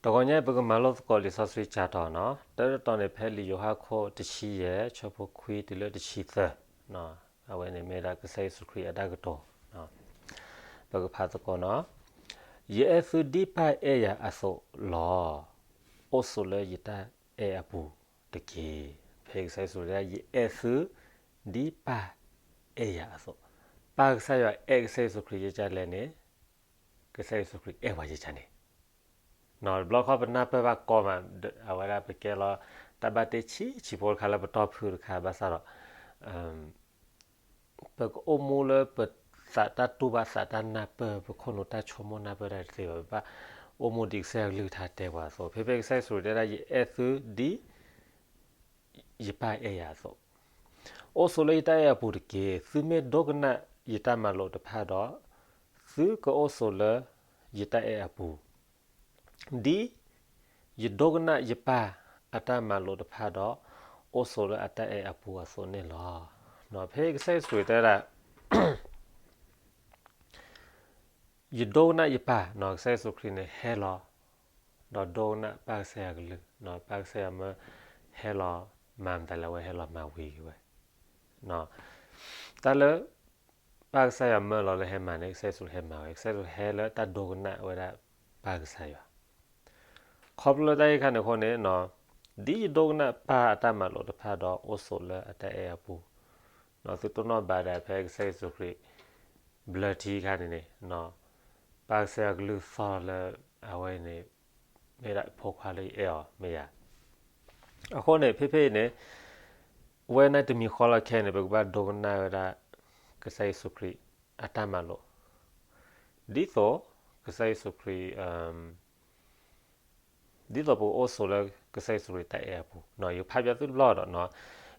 တဂီၤညါအံၤ ပကမၤလိသကိးလံာ်စီဆှံကၠၢ်တီၤနီၤ, တၢတတီၤန့ၣ် ဖဲလံာ်ယိၤဟၣ်ခိၣ်တဆံယဲၢ် ဆၢဖိခွံတုၤလၢတဆံသၢ, အဝဲန့ၣ်မ့ၢ်ဒၣ်ကစၢ်ယ့ၣ်ၡူးခရံာ်အတၢ်ကတိၤ, ပကဖးသကိးနီၤ, ယအဲၣ်သုဒ်ပၢ်အဲၣ်ယၤအသိးလီၤ. အိၣ်ဆိးလၢယတၢ်အဲၣ်အပူၤတက့ၢ်. ဖဲကစၢ်ယ့ၣ်ၡူးခရံာ်တဲ ယအဲၣ်သုဒ်ပၢ်အဲၣ်ယၤအသိး, ပၢ်ကစၢ်ယွၤအဲၣ်ကစၢ်ယ့ၣ်ၡူးခရံာ်ယကလဲၣ်န့ၣ်, ကစၢ်ယ့ၣ်ၡူးခရံာ်အဲၣ်ပှၤယကန့ၣ် နီၤ, တဘျီခီပနၢ်ပၢၢ်ဘၣ်ကီမး, အဝဲဒၣ်ပကဲလီၤ တၢ်ဘၣ်တ့ဆံးဆံးဖိတခါလၢပတီၢ်ဖုၣ်တခါ ဘၣ်ဆၣ်ဒီး ပကအိၣ်မူလၢပသးတၢ်တူၢ်ဘၣ်သးတၢ်နၢ်ပၢၢ် ပခိၣ်နူာ်တၢ်ဆိကမိၣ်နၢ်ပၢၢ်တၢ်တသ့ဘၣ်, ပဘၣ်အိၣ်မူဒ်ကစၢ်ယွၤကလုၢ်ကထါတဲပှၤအသိး, ဖဲဖဲကစၢ်ယ့ၣ်ၡူးခရံာ်တဲဒၣ် ယအဲၣ်သုဒ် ယပၢ်အဲၣ်ယၤအသိး, အိၣ်ဆိးလၢယတၢ်အဲၣ်အပူၤတက့ၢ်. သုမ့ၢ်ဒိကနၣ်ယတၢ်မၤလိာ်တဖၣ်ဒီး, သုကအိၣ်ဆိးလၢယတၢ်အဲၣ်အပူၤ, ဒ်ယဒိကနၣ်ယပၢ်အတၢ်မၤလိာ်တဖၣ်ဒီး, အိၣ်ဆိးလၢအတၢ်အဲၣ်အပူၤအသိးန့ၣ်လီၤ. ဖဲကစၢ်ယ့ၣ်ၡူးခရံာ်တဲဒၣ် ယဒိကနၣ်ယပၢ်, ကစၢ်ယ့ၣ်ၡူးခရံာ်န့ၣ်ဟဲလီၤ ဒီးဒိကနၣ်ပၢ်ကစၢ်ယွၤကလုၢ်, ပၢ်ကစၢ်ယွၤမၢဟဲလီၤမၤမတၤလဲၣ်, အဝဲဟဲလီၤမၤဝံၤက့ၤဝဲ, တၢ်လၢပၢ်ကစၢ်ယွၤမၢလီၤလၢဟဲမၤန့ၣ် ကစၢ်ယ့ၣ်ၡူးခရံာ်ဟဲမၤဝဲ, ကစၢ်ယ့ၣ်ၡူးခရံာ်ဟဲလၢတၢ်ဒိကနၣ်ဝဲဒၣ်ပၢ်ကစၢ်ယွၤ. ခီဖျိလၢတၢ်အံၤအခါန့ၣ်အဃိန့ၣ်, ဒ်ယဒိကနၣ်ပၢ်အတၢ်မၤလိာ်တဖၣ်ဒီးအိၣ်ဆိးလၢအတၢ်အဲၣ်အပူၤ, သုတိၢ်နီၣ်ဘၣ်ဒၣ်ဖဲကစၢ်ယ့ၣ်ၡူးခရံာ် ဘျၢထံအခါန့ၣ်န့ၣ်, ပၢ်ကစၢ်ယွၤကလုၢ်သီၣ်လၢအဝဲန့ၣ် မ့ၢ်ဒၣ်ဖိခွါလၢယအဲၣ်အီၤမ့ၢ်ယၤ. အဃိန့ၣ် ဖဲဖဲအံၤန့ၣ် ဝဲန့ၣ်တမံၤဃီလီၤခဲအံၤန့ၣ် ပကဘၣ်ဒိကနၣ်ဝဲဒၣ် ကစၢ်ယ့ၣ်ၡူးခရံာ်အတၢ်မၤလိာ်, ဒ်သိးကစၢ်ယ့ၣ်ၡူးခရံာ် ဒ်သိးပကအိၣ်ဆိးလၢကစၢ်ယ့ၣ်ၡူးခရံာ်တၢ်အဲၣ်အပူၤ, ယဖးပၠးသုတဘျီဒီ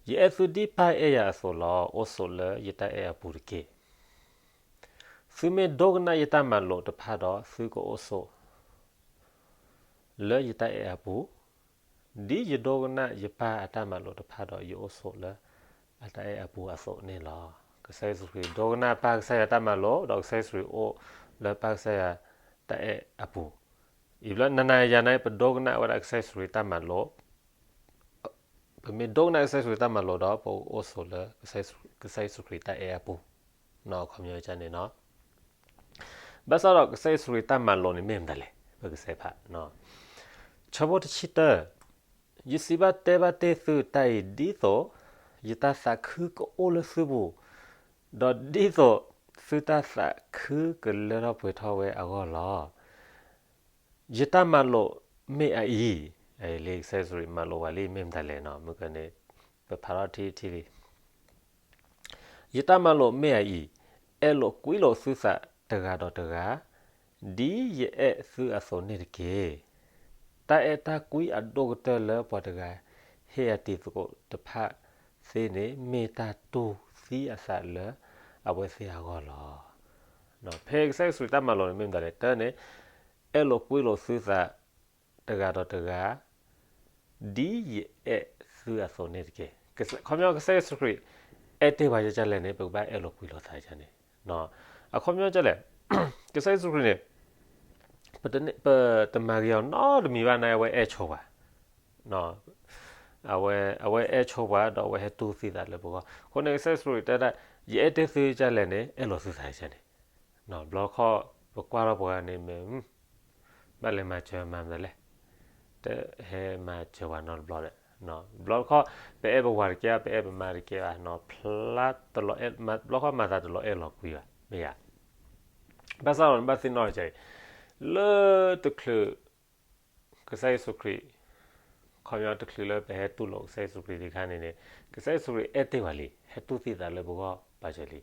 း, ယအဲၣ်သုဒ်ပၢ်အဲၣ်ယၤအသိးလီၤ. အိၣ်ဆိးလၢယတၢ်အဲၣ်အပူၤတက့ၢ်. သုမ့ၢ်ဒိကနၣ်ယတၢ်မၤလိာ်တဖၣ်ဒီး သုကအိၣ်ဆိးလၢယတၢ်အဲၣ်အပူၤ, ဒ်ယဒိကနၣ်ယပၢ်အတၢ်မၤလိာ်တဖၣ်ဒီး ယအိၣ်ဆိးလၢအတၢ်အဲၣ်အပူၤအသိးန့ၣ်လီၤ. ကစၢ်ယ့ၣ်ၡူးခရံာ်ဒိကနၣ်ပၢ်ကစၢ်ယွၤတၢ်မၤလိာ်, ဒီးကစၢ်ယ့ၣ်ၡူးခရံာ်အိၣ်လၢပၢ်ကစၢ်ယွၤတၢ်အဲၣ်အပူၤ. အံၤဘျီနၤနၤယၤနၤ ပဒိကနၣ်ဝဲဒၣ်ကစၢ်ယ့ၣ်ၡူးခရံာ်တၢ်မၤလိာ်, ပမ့ၢ်ဒိကနၣ်ကစၢ်ယ့ၣ်ၡူးခရံာ်တၢ်မၤလိာ်ဒီး ပအိၣ်ဆိးလၢကစၢ်ယ့ၣ်ၡူးခရံာ်တၢ်အဲၣ်အပူၤ, အခီပညီန့ၣ်, ဘၣ်ဆၣ်ဒီးကစၢ်ယ့ၣ်ၡူးခရံာ်တၢ်မၤလိာ်န့ၣ်မ့ၢ်မတၤလဲၣ်, ပကစဲးဖး ဆၢဖိတဆံတၢ, ယစံးဘၣ်တဲဘၣ်တ့ၢ်သုတၢ်အံၤ ဒ်သိးယတၢ်သးခုကအိၣ်လၢသုပူၤ, ဒီးဒ်သိးသုတၢ်သးခုကလၢထီၣ်ပှဲၤထီၣ်ဝဲအဂီၢ်လီၤ. ယတၢ်မၤလိာ်မ့ၢ်အအံၤ, လံာ်ကစၢ်ယ့ၣ်ၡူးခရံာ်မၤလိာ်ဝဲလံ မ့ၢ်မတၤလဲၣ်နီၤ, မုၢ်ကန့ၣ် ပဖးထီၣ်ထံထံလံ ယတၢ်မၤလိာ်မ့ၢ်အအံၤ, အဲၣ်လိာ်ကွံလိာ်သုသးတဂၤဒီးတဂၤ, ဒ်ယအဲၣ်သုအသိးန့ၣ်တက့ၢ်. တၢ်အဲၣ်တၢ်ကွံအဒိၣ်ကတၢၢ်လၢပှၤတဂၤဟ့ၣ်အတံၤသကိးတဖၣ်သ့န့ၣ် မ့ၢ်တၢ်တူၢ်သံအသးလၢအဝဲသ့ၣ်အဂီၢ်လီၤ. ဖဲကစၢ်ယ့ၣ်ၡူးခရံာ်တၢ်မၤလိာ်န့ၣ်မ့ၢ်မတၤလဲၣ်, တၢ်န့ၣ် အဲၣ်လိာ်ကွံလိာ်သုသး တဂၤဒီးတဂၤ, ဒ်ယအဲၣ်သုအသိးန့ၣ်တက့ၢ်. ခီပညီကစၢ်ယ့ၣ်ၡူးခရံာ် အဲၣ်တ့ၢ်ပှၤယကလဲၣ်န့ၣ် ပကဘၣ်အဲၣ်လိာ်ကွံလိာ်သးယကန့ၣ်. အခီပညီကလဲၣ်, ကစၢ်ယ့ၣ်ၡူးခရံာ်န့ၣ် ပတမၤဂ့ၤအီၤနီတမံၤဘၣ်န့ၣ် အဝဲအဲၣ်ဆိပှၤ အဝဲအဲၣ်ဆိပှၤ ဒီးအဝဲဟဲတူၢ်သံသးလၢပဂီၢ်. အဃိန့ၣ် ကစၢ်ယ့ၣ်ၡူးခရံာ်တဲဒၣ် ယအဲၣ်တ့ၢ်သုယကလဲၣ်န့ၣ် အဲၣ်လိာ်သုသးယကန့ၣ်. ဘျီခီ ပကွၢ်ထီၣ်ပှၤန့ၣ်မ့ၢ် ဘၣ်လဲၤမၤစၢၤမၤမတၤလဲၣ်, တဟဲမၤစၢၤပှၤနီတဘျီဒီး, ဘျီခီ ပအဲၣ်ပဝၤတကဲဘၣ် ပအဲၣ်ပမါတကဲဘၣ်နီၤ, ဖျါတလီၤ, ဘျီခီမၤသးတလီၤအဲၣ်လီၤကွံဘၣ် မ့ၢ်ယၤ. ဘၣ်ဆၣ်ဒီးနဘၣ်သ့ၣ်နီၣ်တက့ၢ်, လၢတချုး ကစၢ်ယ့ၣ်ၡူးခရံာ် ခီပညီတချုးလၢပဟဲတူၢ်လိာ်ကစၢ်ယ့ၣ်ၡူးခရံာ်တခါန့ၣ်န့ၣ် ကစၢ်ယ့ၣ်ၡူးခရံာ်အဲၣ်တ့ၢ်ပှၤလံ, ဟဲတူၢ်သံသးလၢပဂီၢ်ပာ်စၢၤ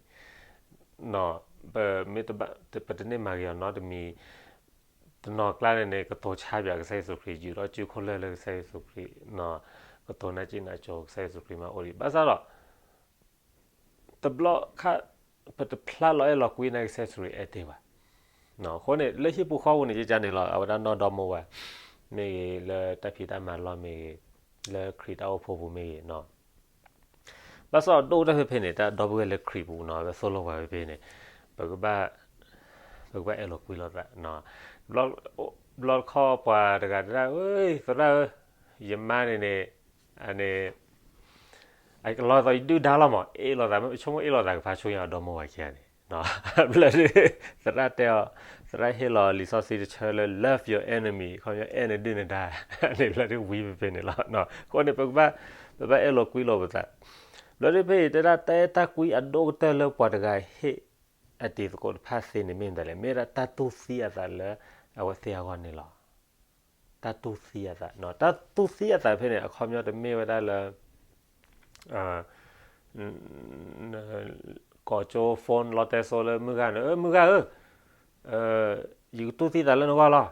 လံ. ပမ့ၢ်တဘၣ်, ပတန့ၢ်မၤဂ့ၤအီၤနီတမံၤ, တနီၤကျါန့ၣ်န့ၣ် ကတိၤဆါပၠးကစၢ်ယ့ၣ်ၡူးခရံာ်, ယူၤထီၣ်စုခိၣ်လၢၢ်လၢကစၢ်ယ့ၣ်ၡူးခရံာ်, ကတိၤနၢ်စံၣ်နၢ်ကၠိၤကစၢ်ယ့ၣ်ၡူးခရံာ်မးအိၣ်လံ. ဘၣ်ဆၣ်ဒီး တဘျီခါ ပတဖျါလီၤအဲၣ်လီၤကွံန့ၣ်ကစၢ်ယ့ၣ်ၡူးခရံာ်အဲၣ်တ့ၢ်ဘၣ်. အဃိန့ၣ် လၢဟံၣ်ပူၤဃီပူၤန့ၣ် ယကန့ၣ်လီၤ အဝဲဒၣ်နီၢ်ဒီမါဝၤမ့ၢ်ဂ့ၤ, လၢတၢ်ဖံးတၢ်မၤလီၢ်မ့ၢ်ဂ့ၤ, လၢခရံာ်တၢ်အိၣ်ဖှိၣ်ပူၤမ့ၢ်ဂ့ၤ, ဘၣ်ဆၣ်ဒီးဒိၣ်တၢ်ဖဲဖဲန့ၣ် တၢ်ဒီပုၢ်ဝဲၢ်လၢခရံာ်ပူၤနီၤ ဝဲသိၣ်လိပှၤဖဲဖဲန့ၣ် ပကဘၣ်, ပကဘၣ်အဲၣ်လိာ်ကွံလိာ်သး, ဘျီ, ဘျီတခီပှၤတဂၤတဲဒၣ် သရၣ်ဧၢ, ယမါန့ၣ်န့ၣ် အန့ၣ် အလီၤသိးယဒုၣ်ဒါလီၤမး, အ့ၣ်လိာ်သး ဆိကမိၣ်အ့ၣ်လိာ်သးကဖးဆူညါအဒီမိၢ်ဝၤခံဂၤန့ၣ်, ဘျီဒုး သရၣ်တဲအီၤ, သရၣ်ဟ့ၣ်လီၤလံာ်စီဆှံတဆၢလၢ love your enemy ခီပညီ အဲၣ်နဒုၣ်နဒါန့ၣ် ဘျီဒုးဝံၤဖဲန့ၣ်လီၤ. အဃိန့ၣ် ပကဘၣ်အဲၣ်လိာ်ကွံလိာ်ပသး, ဘျီဒုးဖဲအံၤတဲဒၣ် တၢ်အဲၣ်တၢ်ကွံအဒိၣ်ကတၢၢ်လၢပှၤတဂၤဟ့ၣ် အတံၤသကိးတဖၣ်သ့န့ၣ်မ့ၢ်မတၤလဲၣ်, မ့ၢ်ဒၣ်တၢ်တူၢ်သံအသးလၢအဝဲသ့ၣ်အဂီၢ်န့ၣ်လီၤ. တၢ်တူၢ်သံအသး, တၢ်တူၢ်သံအသးဖဲန့ၣ် အခီပညီတမ့ၢ်ဝဲဒၣ်လၢ ကိးကၠိ phone လီတဲစိလၢမုၢ်ဂၤန့ၣ်, မုၢ်ဂၤဧၢ, ယကတူၢ်သံသးလၢနဂီၢ်လီၤ.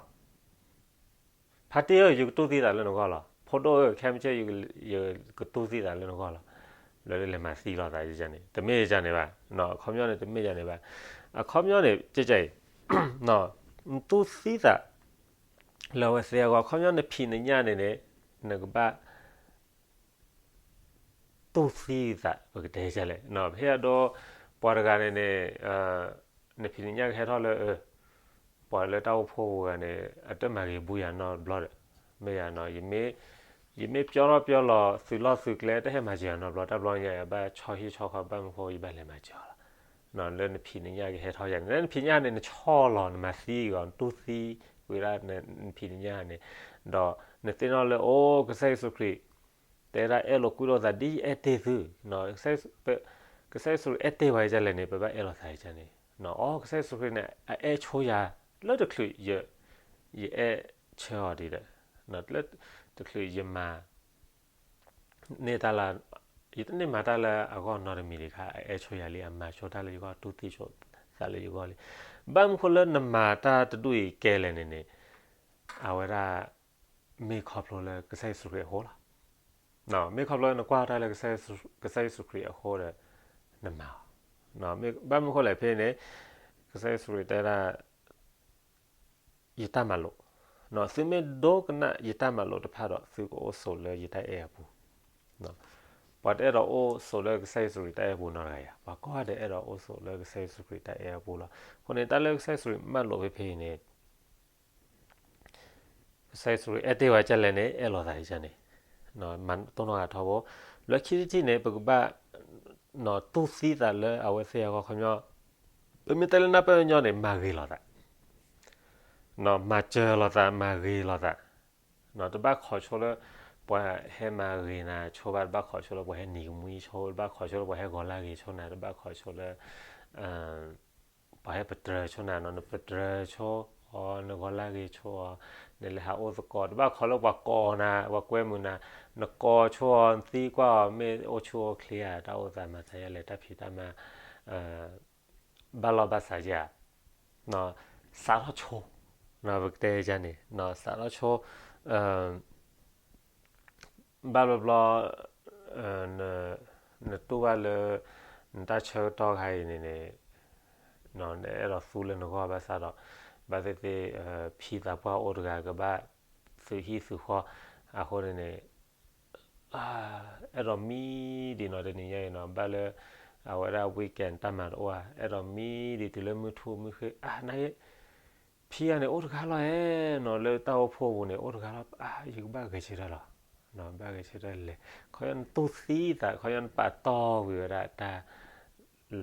ဖါတံၢ်ဧၢ, ယကတူၢ်သံသးလၢနဂီၢ်လီၤ. ဖိဒိၣ်ဧၢ, ခဲမုၢ်ဆ့ၣ် ယကတူၢ်သံသးလၢနဂီၢ်လီၤ. လၢလဲၤမၤသံလိာ်သးန့ၣ် တမ့ၢ်ယန့ၣ်ဘၣ်. အခီပညီန့ၣ် တမ့ၢ်ယန့ၣ်ဘၣ်. အခီပညီန့ၣ် ကဲကဲအံၤ နတူၢ်သံသး လၢအဝဲသ့ၣ်အဂီၢ် အခီပညီနဖံးနညၣ်န့ၣ်န့ၣ် နကဘၣ် တူၢ်သံသး ပကတဲဒ်လဲၣ်, ပဟ့ၣ်အဒိ ပှၤတဂၤန့ၣ်န့ၣ် နဖံးနညၣ်ကဟဲထီၣ်လၢ ပှၤလၢတၢ်အိၣ်ဖှိၣ်ပူၤဂၤန့ၣ် အတမၤဂ့ၤဘူးယၤနီတဘျီဒီး မ့ၢ်ယၤနီၤ, ယမ့ၢ်ပျီထီၣ်ပျီလီၤ သုးလီၢ်သုးကျဲ တဟဲမၤစၢၤယၤနီတဘျီ, တၢ်ဘျီညါ ယဘၣ်ဆီဟံၣ်ဆီဃီ ဘၣ်မနုၤဃိ ယဘၣ်လဲၤမၤစၢၤအီၤလီၤ. လၢနဖံးနညၣ်ကဟဲထီၣ်ယၤန့ၣ် လၢနဖံးညၣ်န့ၣ် နဆီၣ်လီၤ နမၤသံအီၤ နတူၢ်သံဝဲဒၣ်နဖံးနညၣ်န့ၣ်, ဒီးနသ့ၣ်နီၣ်လၢ အိၣ် ကစၢ်ယ့ၣ်ၡူးခရံာ် တဲဒၣ်အဲၣ်လိာ်ကွံလိာ်သး ဒ်ယအဲၣ်တ့ၢ်သု, ကစၢ်ယ့ၣ်ၡူးခရံာ်အဲၣ်တ့ၢ်ပှၤဒ်လဲၣ်န့ၣ် ပဘၣ်အဲၣ်လိာ်သးဒ်န့ၣ်, အိ ကစၢ်ယ့ၣ်ၡူးခရံာ်န့ၣ် အအဲၣ်ဆိယၤ လၢတချုး ယအဲၣ်ဆၢအီၤဒ်ဒီး လၢတချုးယမၤ န့ၢ်တၢ်လၢ ယတန့ၢ်မၤတၢ်လၢအဂီၢ်နီတမံၤဒံးခါ အအဲၣ်ဆိယၤလံ အမၤဆိတၢ်လၢယဂီၢ် တူၢ်သံဆိသးလၢယဂီၢ်လံ. ဘၣ်မနုၤဃိလၢနမၤတၢ်တဒူၣ်အံၤကဲလဲၣ်န့ၣ်န့ၣ် အဝဲဒၣ် မ့ၢ်ခီဖျိလၢကစၢ်ယ့ၣ်ၡူးခရံာ်အဃိလီၤ. မ့ၢ်ခီဖျိလၢနကွၢ်တၢ်လၢ ကစၢ်ယ့ၣ်ၡူးခရံာ်အဃိဒီး နမၤအီၤ, ဘၣ်မနုၤဃိလဲၣ်ဖဲန့ၣ် ကစၢ်ယ့ၣ်ၡူးခရံာ်တဲဒၣ် ယတၢ်မၤလိာ်, သုမ့ၢ်ဒိကနၣ်ယတၢ်မၤလိာ်တဖၣ်ဒီး သုကအိၣ်ဆိးလၢယတၢ်အဲၣ်အပူၤ, ပှၤတအဲၣ်ဒိးအိၣ်ဆိးလၢကစၢ်ယ့ၣ်ၡူးခရံာ်တၢ်အဲၣ်အပူၤနီတဂၤယၤ, ပှၤကိးဂၤဒဲးအဲၣ်ဒိးအိၣ်ဆိးလၢကစၢ်ယ့ၣ်ၡူးခရံာ်တၢ်အဲၣ်အပူၤလီၤ. အဃိန့ၣ် တၢ်လၢကစၢ်ယ့ၣ်ၡူးခရံာ်မၤလိာ်ဖဲဖဲအံၤန့ၣ် ကစၢ်ယ့ၣ်ၡူးခရံာ်အဲၣ်တ့ၢ်ဝဲဒ်လဲၣ်န့ၣ် အဲၣ်လိာ်သးဒ်န့ၣ်, မၤတိၢ်နီၣ်ဂၤထီဘိ, လၢခံတထံၣ်န့ၣ် ပကဘၣ် တူၢ်သံသးလၢအဝဲသ့ၣ်အဂီၢ် ခီပညီ, ပမ့ၢ်တဲလၢနၢ်ပၢၢ်ညီန့ၣ် မၤဂ့ၤလိာ်သး, မၤစၢၤလိာ်သး မၤဂ့ၤလိာ်သး, တဘၣ်ခိးဆိလၢ ပှၤဟဲမၤဂ့ၤနၤဆိဘၣ်, တဘၣ်ခိးဆိလၢပှၤဟဲနံၤကမှံဆိ, တဘၣ်ခိးဆိလၢပှၤဟဲဂီၤလၢဂ့ၤဆိနၤ, တဘၣ်ခိးဆိလၢ ပှၤဟဲပတြၢၤဆိနၤနီၤ, နပတြၢၤဆိအီၤ နဂီၤလၢဂ့ၤဆိအီၤ, နလဲၤဟးအိၣ်သကိး, တဘၣ်ခိးလၢပှၤကိးနၤ, ပှၤကွဲမုာ်နၤ, နကိးဆိအီၤ နသံကွၢ်အီၤ မ့ၢ်အိၣ်ဆူၣ်အိၣ်ချ့ဧါ, တၢ်အိၣ်သးမၤသးဒ်လဲၣ်, တၢ်ဖံးတၢ်မၤ ဘၣ်လီၢ်ဘၣ်စးဧါ, စးထီၣ်ဆိ, ပကတဲယၤန့ၣ် စးထီၣ်ဆိ ဘၣ်ဘျီဘျီ နတူၢ်ဘၣ်လၢ နတၢ်ဆၢကတီၢ်ခါအံၤန့ၣ်န့ၣ် နအဲၣ်ဒိးသူလၢနဂီၢ်ဘၣ်ဆၣ်ဒီး ဘၣ်သ့ၣ်သ့ၣ် ဖံသးပှၢ်အိၣ်တဂၤကဘၣ်သုးဟံၣ်သုးဃီ, အဃိန့ၣ်န့ၣ် အဲၣ်ဒိးမံဒံးနီၤ တနံၤညါအံၤနီၤ ဘၣ်လၢ အဝဲဒၣ် weekend တၢ်မၤတအိၣ်ဧါ, အဲၣ်ဒိးမံဒံးတုၤလၢမုၢ်ထူၣ်မုၢ်ဃ့ၢ်, အါ နာ်က့ ဖံဂၤန့ၣ် အိၣ်တဂၤလီၤဧါနီၤ လၢတၢ်အိၣ်ဖှိၣ်ပူၤန့ၣ် အိၣ်တဂၤလီၤ, အါ ယကဘၣ်ဂဲၤဆၢထၢၣ်လီၤ, ဘၣ်ဂဲၤဆၢထၢၣ်လဲၤ, ခီပညီနတူၢ်သံသး ခီပညီနပာ်တီၢ်ကွံာ်ဝဲဒၣ်တၢ်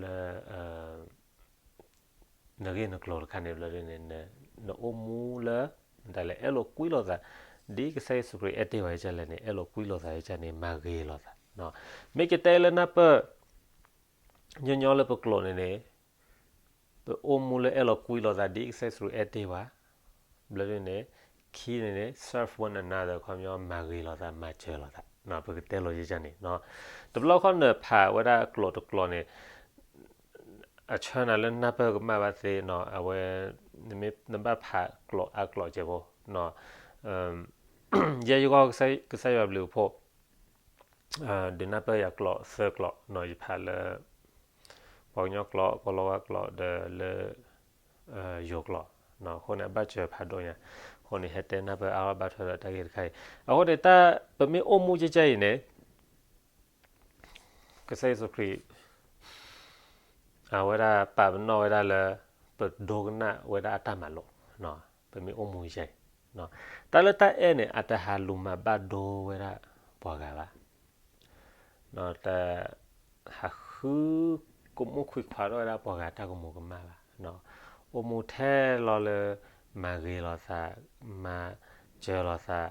လၢ နဂ့ၢ်နကျိၤတခါန့ၣ်ဘျီဒ်န့ၣ် နအိၣ်မူလၢ မတၤလဲၣ် အဲၣ်လိာ်ကွံလိာ်သး, ဒ်ကစၢ်ယ့ၣ်ၡူးခရံာ်အဲၣ်တ့ၢ်ဝဲဒ်လဲၣ်န့ၣ် အဲၣ်လိာ်ကွံလိာ်သးဒ်န့ၣ် မၤဂ့ၤလိာ်သး, မ့ၢ်ကတဲလၢနၢ်ပၢၢ် ညီညီလၢပကျိာ်န့ၣ်န့ၣ် ပအိၣ်မူလၢအဲၣ်လိာ်ကွံလိာ်သးဒ်ကစၢ်ယ့ၣ်ၡူးခရံာ်အဲၣ်တ့ၢ်ဝဲ, ဘျီဒ်န့ၣ် ခံန့ၣ်န့ၣ် serve one another ခီပညီမၤဂ့ၤလိာ်သး မၤစၢၤလိာ်သး, ပကတဲလိာ်ယဲန့ၣ်, တဘျီဃီနဖးဝဲဒၣ်ကျိာ်တကျိာ်န့ၣ် အဆၢနၤလၢနၢ်ပၢၢ်ကမၣ်ဘၣ်သ့နီၤ အဝဲ နဘၣ်ဖးကျိာ်အါကျိာ်ကဲဖိ, ယဲယဂီၢ်ကစၢ်ယွၤဘျုးဖှိၣ် ဒုးနၢ်ပၢၢ်ယၤကျိာ်သၢကျိာ်နီၤ ယဖးလၢ ပှၤကညီကျိာ် ကိၤလၤဝါကျိာ်ဒီးလၢ ယိၤကျိာ်, အဃိန့ၣ် အဘၣ်စၢၤဖးဒိၣ်ညါ, အဃိန့ၣ် ဟဲတဲနၢ်ပၢၢ်အါထီၣ်ဘၣ်ထွဲဒီးတၢ်ဂ့ၢ်တခါအံၤ, အဃိန့ၣ် တၢ်ပမ့ၢ်အိၣ်မူကဲကဲအံၤန့ၣ် ကစၢ်ယ့ၣ်ၡူးခရံာ် အဝဲဒၣ်ပာ်ပနီၣ်ဝဲဒၣ်လၢ ပဒိကနၣ်ဝဲဒၣ်အတၢ်မၤလိာ်, ပမ့ၢ်အိၣ်မူယဲ တၢ်လၢတၢ်အဲၣ်န့ၣ် အတဟးလူၤမၤဘၣ်ဒိဝဲဒၣ်ပှၤဂၤဘၣ်. တဟးဃုကမူၣ်ခွံခွးထီၣ်ဝဲဒၣ်ပှၤဂၤတၢ်ကမူၤကမၣ်ဘၣ်. အိၣ်မူထဲလီၤလၢ မၤဂ့ၤလိာ်သး, မၤစၢၤလိာ်သး,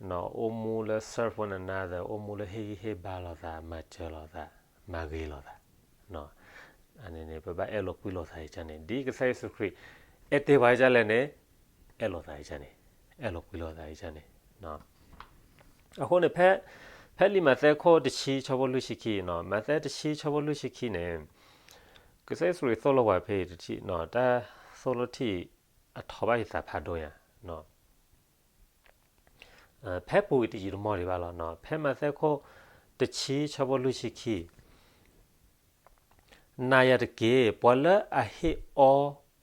အိၣ်မူလၢ serve one another, အိၣ်မူလၢဟ့ၣ်ဂံၢ်ဟ့ၣ်ဘါလိာ်သး, မၤစၢၤလိာ်သး, မၤဂ့ၤလိာ်သး. အန့ၣ်န့ၣ် ပဘၣ်အဲၣ်လိာ်ကွံလိာ်သးအံၤန့ၣ် ဒ်ကစၢ်ယ့ၣ်ၡူးခရံာ် အဲၣ်တ့ၢ်ပှၤဒ်လဲၣ်န့ၣ် အဲၣ်လိာ်သးအံၤန့ၣ်, အဲၣ်လိာ်ကွံလိာ်သးအံၤန့ၣ်. အဃိန့ၣ် ဖဲလံာ်မးသဲခိၣ်တဆံဆၢဖိလွံၢ်ဆံခံ, မးသဲတဆံဆၢဖိလွံၢ်ဆံခံန့ၣ် ကစၢ်ယ့ၣ်ၡူးခရံာ်သိၣ်လိပှၤဖဲအံၤတထံၣ်, တၢ်သိၣ်လိထံၣ်အထီဘၣ်ယသးဖးဒိၣ်ညါ ဖဲပူၤကွံာ်တယံာ်တမီၢ်ဒံးဘၣ်လီၤ. ဖဲမးသဲခိၣ်တဆံဆၢဖိလွံၢ်ဆံခံ, နာ်ယွၤတက့ၢ်, ပှၤလၢအဟ့ၣ်အီ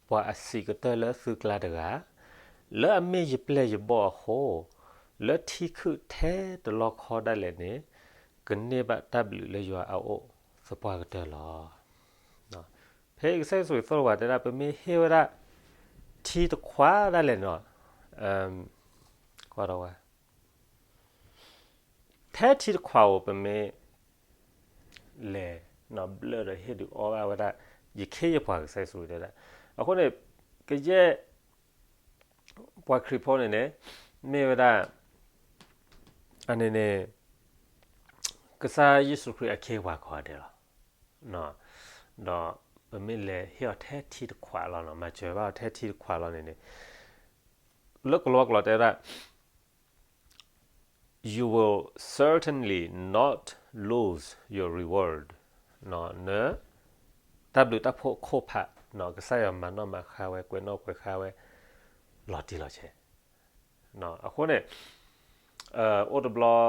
ပှၤအဆံးကတၢၢ်လၢသုကျါတဂၤ, လၢအမ့ၢ်ယပျဲၢ်ယဘီၣ်အဃိ, လၢထံခုၣ်ထဲတလီခီဒၣ်လဲာ်န့ၣ်, ကန့ၢ်ဘၣ်တၢ်ဘျုးလၢယွၤအအိၣ်သပှၢ်ကတၢၢ်လီၤ. ဖဲအံၤကစၢ်ယ့ၣ်ၡူးခရံာ်သိၣ်လိပှၤတဲဒၣ် ပမ့ၢ်ဟ့ၣ်ဝဲဒၣ် ထံတခွးဒၣ်လဲာ်န့ၣ်, ကွၢ်ဒီးဝဲ ထဲထံတခွးဧိၤ ပမ့ၢ်လဲၤဘျၢၣ်ဒီးဟ့ၣ်ဒုးအီဘၣ်ဝဲဒၣ် ယခ့ယပှၤ ကစၢ်ယ့ၣ်ၡူးခရံာ်တဲဒၣ်. အဃိန့ၣ် ကယဲၢ် ပှၤခရံာ်ဖိန့ၣ်န့ၣ် မ့ၢ်ဝဲဒၣ် အန့ၣ်န့ၣ် ကစၢ်ယ့ၣ်ၡူးခရံာ်အခ့အပှၤကိးဂၤဒဲးလီၤ. ဒီးပမ့ၢ်လဲၤဟ့ၣ်အီၤထဲထံတခွးလီၤ, မၤစၢၤဘၣ်အီၤထဲထံတခွးလီၤန့ၣ်န့ၣ်, လၢကလံးဝါကျိာ်တဲဝဲဒၣ် you will certainly not lose your reward. န တၢ်ဘျုးတၢ်ဖှိၣ်ခိၣ်ဖး ကစၢ်ယွၤမၤနီၣ်မၤဃါဝဲ ကွဲးနီၣ်ကွဲးဃါဝဲ လီၤတံၢ်လီၤဆဲး. အဃိန့ၣ် အိၣ်တဘျီ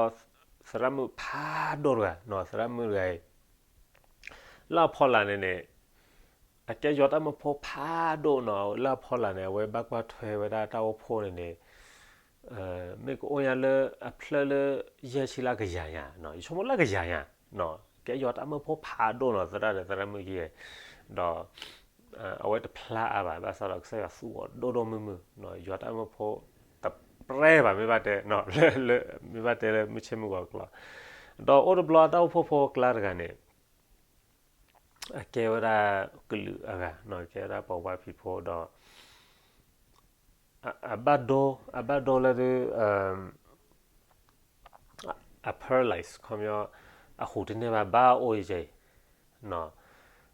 သရၣ်မုၣ်ဖးဒိၣ်တဂၤ, သရၣ်မုၣ်တဂၤအံၤ လၢအဖီလာ်န့ၣ်န့ၣ် အကဲယွၤတၢ်မၢဖိဖးဒိၣ်နီၤ, လၢအဖီလာ်န့ၣ် အဝဲဘၣ်ကွၢ်ထွဲဝဲဒၣ်တၢ်အိၣ်ဖှိၣ်န့ၣ်န့ၣ် မ့ၢ်ကအိၣ်ညါလၢအဖျၢၣ်လၢယဲၢ်ဆံလၢအကယၤညါ, ယဆိကမိၣ်လၢအကယၤညါ, ကဲယွၤတၢ်မၢဖိဖးဒိၣ်နီၤ သရၣ်ဒီးသရၣ်မုၣ်ယဲၢ်, ဒီး အဝဲတဖျါအါဘၣ်, ဘၣ်ဆၣ်ဒီးကစၢ်ယွၤသူအီၤဒိၣ်ဒိၣ်မုၢ်မုၢ်, ယွၤတၢ်မၢဖိ တပြဲၢ်ဘၣ် မ့ၢ်ဘၣ်တဲ, မ့ၢ်ဘၣ်တဲလၢမုၢ်ဆ့ၣ်မုၢ်ဂီၤကျိာ်, ဒီးအိၣ်တဘျီတၢ်အိၣ်ဖှိၣ်ဖိအကျါတဂၤန့ၣ် အကဲဝဲဒၣ်ကလုာ်အဂၤ, ကဲဝဲဒၣ်ပှၤဝါဖံးဖိဒီး အဘၣ်ဒိ, အဘၣ်ဒိလၢဒုး အ paralyze ခီပညီ အဟူးတန့ၢ်ဘၣ် ဘၣ်အိၣ်အံၤ,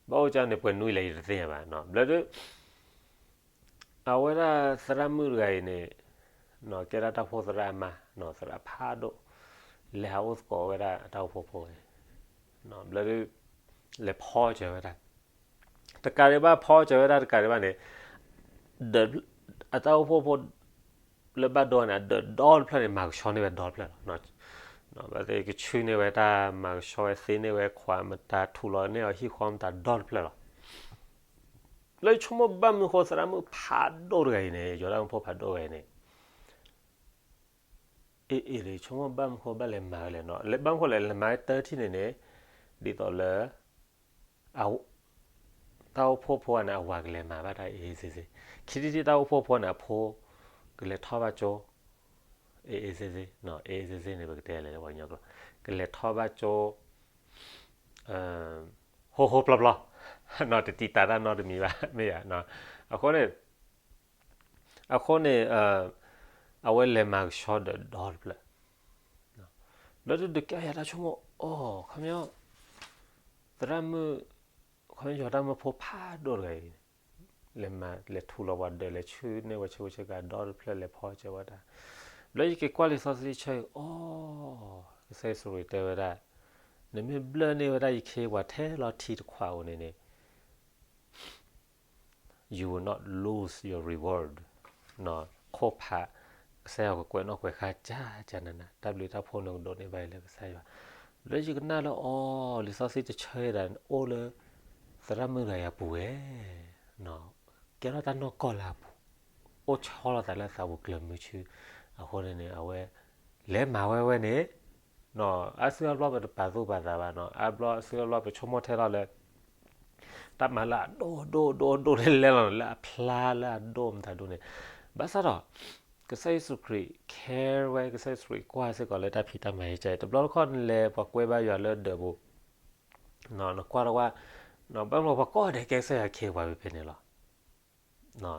ဘၣ်အိၣ်ကန့ၣ် ပှဲၤနွံလဲၣ် ယတသ့ၣ်ညါဘၣ်, ဘျီဒုး အဝဲဒၣ်သရၣ်မုၣ်တဂၤအံၤန့ၣ် ကဲဒၣ်တၢ်အိၣ်ဖှိၣ်သရၣ်အမါ, သရၣ်ဖးဒိၣ်, လဲၤဟးအိၣ်သကိးဝဲဒၣ်အတၢ်အိၣ်ဖှိၣ်ဖိ, ဘျီဒုး လဲၤဖီစၢၤဝဲဒၣ်, တကးဒံးဘၣ် ဖီစၢၤဝဲဒၣ်တကးဒံးဘၣ်န့ၣ် ဒီးအတၢ်အိၣ်ဖှိၣ်ဖိ လၢဘၣ်ဒိန့ၣ် အဒၢးဒီတဖျၢၣ်န့ၣ် မၤကဆှီန့ၢ်ဝဲဒီတဖျၢၣ်လီၤ. ဘၣ်သ့ၣ်ကဆှီန့ၢ်ဝဲတၢ်မၤကဆှီဝဲ သ့န့ၢ်ဝဲခွးမတၤ ထူးလီၤန့ၢ်အီၤဟံၣ်ဃီမတၤဒီတဖျၢၣ်လီၤ. လၢယဆိကမိၣ်ဘၣ်မနုၤဃိသရၣ်မုၣ်ဖးဒိၣ်တဂၤအံၤန့ၣ် ယွၤတၢ်မၢဖိဖးဒိၣ်တဂၤအံၤန့ၣ် အ့ၣ်အ့ၣ် ဆိကမိၣ်ဘၣ်မနုၤဃိဘၣ်လဲၤမၤဝဲလဲၣ်, ဘၣ်မနုၤဃိလဲၣ် လဲၤမၤဝဲတၢ်ထံၣ်န့ၣ်န့ၣ် ဒ်သိးလၢ တၢ်အိၣ်ဖှိၣ်ဖိန့ၣ် အဝၤကလဲၤမၤဘၣ်တၢ်အ့ၣ်အ့ၣ်စ့စ့, ခံထံၣ်တၢ်အိၣ်ဖှိၣ်ဖိန့ၣ် အဖိ ကလဲၤထီၣ်ဘၣ်ကၠိ အ့ၣ်အ့ၣ်စ့စ့, အ့ၣ်အ့ၣ်စ့စ့န့ၣ် ပကတဲလဲၣ်လၢပှၤကညီကျိာ်, ကလဲၤထီၣ်ဘၣ်ကၠိ ဟိဟိပျီပျီ, တတံာ်တာ်တၢ်နီတမံၤဘၣ် မ့ၢ်ဧါ, အဃိန့ၣ် အဃိန့ၣ် အဝဲလဲၤမၤကဆှီဒီးဒီတဖျၢၣ်, ဘျီဒုးဒုးကဲယၤတၢ်ဆိကမိၣ်အီၤ ခီပညီ သရၣ်မုၣ် ခီပညီယွၤတၢ်မၢဖိဖးဒိၣ်တဂၤအံၤ လဲၤမၤ လဲၤထူးလီၤပှၤဒၢး လဲၤဆှၢန့ၢ်ဝဲဆၢဂ့ၤဆၢဂၤဒီတဖျၢၣ် လဲၤဖီစၢၤဝဲဒၣ်, ဘျီယက့ၤကွၢ်လံာ်စီဆှံဆၢအံၤ အိ ကစၢ်ယ့ၣ်ၡူးခရံာ်တဲဝဲဒၣ်, နမ့ၢ်ဘျၢၣ်န့ၢ်ဝဲဒၣ်ယခ့ပှၤထဲလီၤထံတခွးဧိၤန့ၣ်န့ၣ် you will not lose your reward, ခိၣ်ဖး ကစၢ်ယွၤကကွဲးနီၣ်ကွဲးဃါ ကကနန တၢ်ဘျုးတၢ်ဖှိၣ်န့ၣ်ကဒိးန့ၢ်ဘၣ်အံၤလၢကစၢ်ယွၤ, လၢယကနၣ်လၢအီၤ လံာ်စီဆှံတဆၢဒၣ် အိၣ်လၢ သရၣ်မုၣ်တဂၤအံၤအပူၤဝဲ, ကဲထီၣ်တၢ်နီၢ်ကီၢ်လၢအပူၤ, အိၣ်ဆီလီၤသးလၢသးပူၤကျၢၤမုဆူ, အဃိန့ၣ်န့ၣ် အဝဲ လဲၤမၤဝဲဝဲန့ၣ် အါစုအါဘျီပတပာ်သူၣ်ပာ်သးဘၣ်နီၤ, အါဘျီအါစုအါဘျီပဆိကမိၣ်ထဲလီၤလၢ တၢ်မၤလၢအဒိၣ်ဒိၣ်ဒိၣ်ဒိၣ်န့ၣ်လဲၣ်လီၤ, လၢအဖျါလၢအဒိၣ်မတၤဒိၣ်န့ၣ်, ဘၣ်ဆၣ်ဒီး ကစၢ်ယ့ၣ်ၡူးခရံာ် care ဝဲ, ကစၢ်ယ့ၣ်ၡူးခရံာ်ကွၢ်စ့ၢ်ကီးလၢတၢ်ဖံးတၢ်မၤဟဲကဲအံၤ, တဘျီတခီၣ်နလဲၤပှၤကွဲဘါယွၤလၢဒၢးပူၤ, နကွၢ်တဝဲ, ဘၣ်မနုၤပှၤကိးဂၤဒဲးကဲကစၢ်ယွၤ care ပှၤဖဲန့ၣ်လီၤ.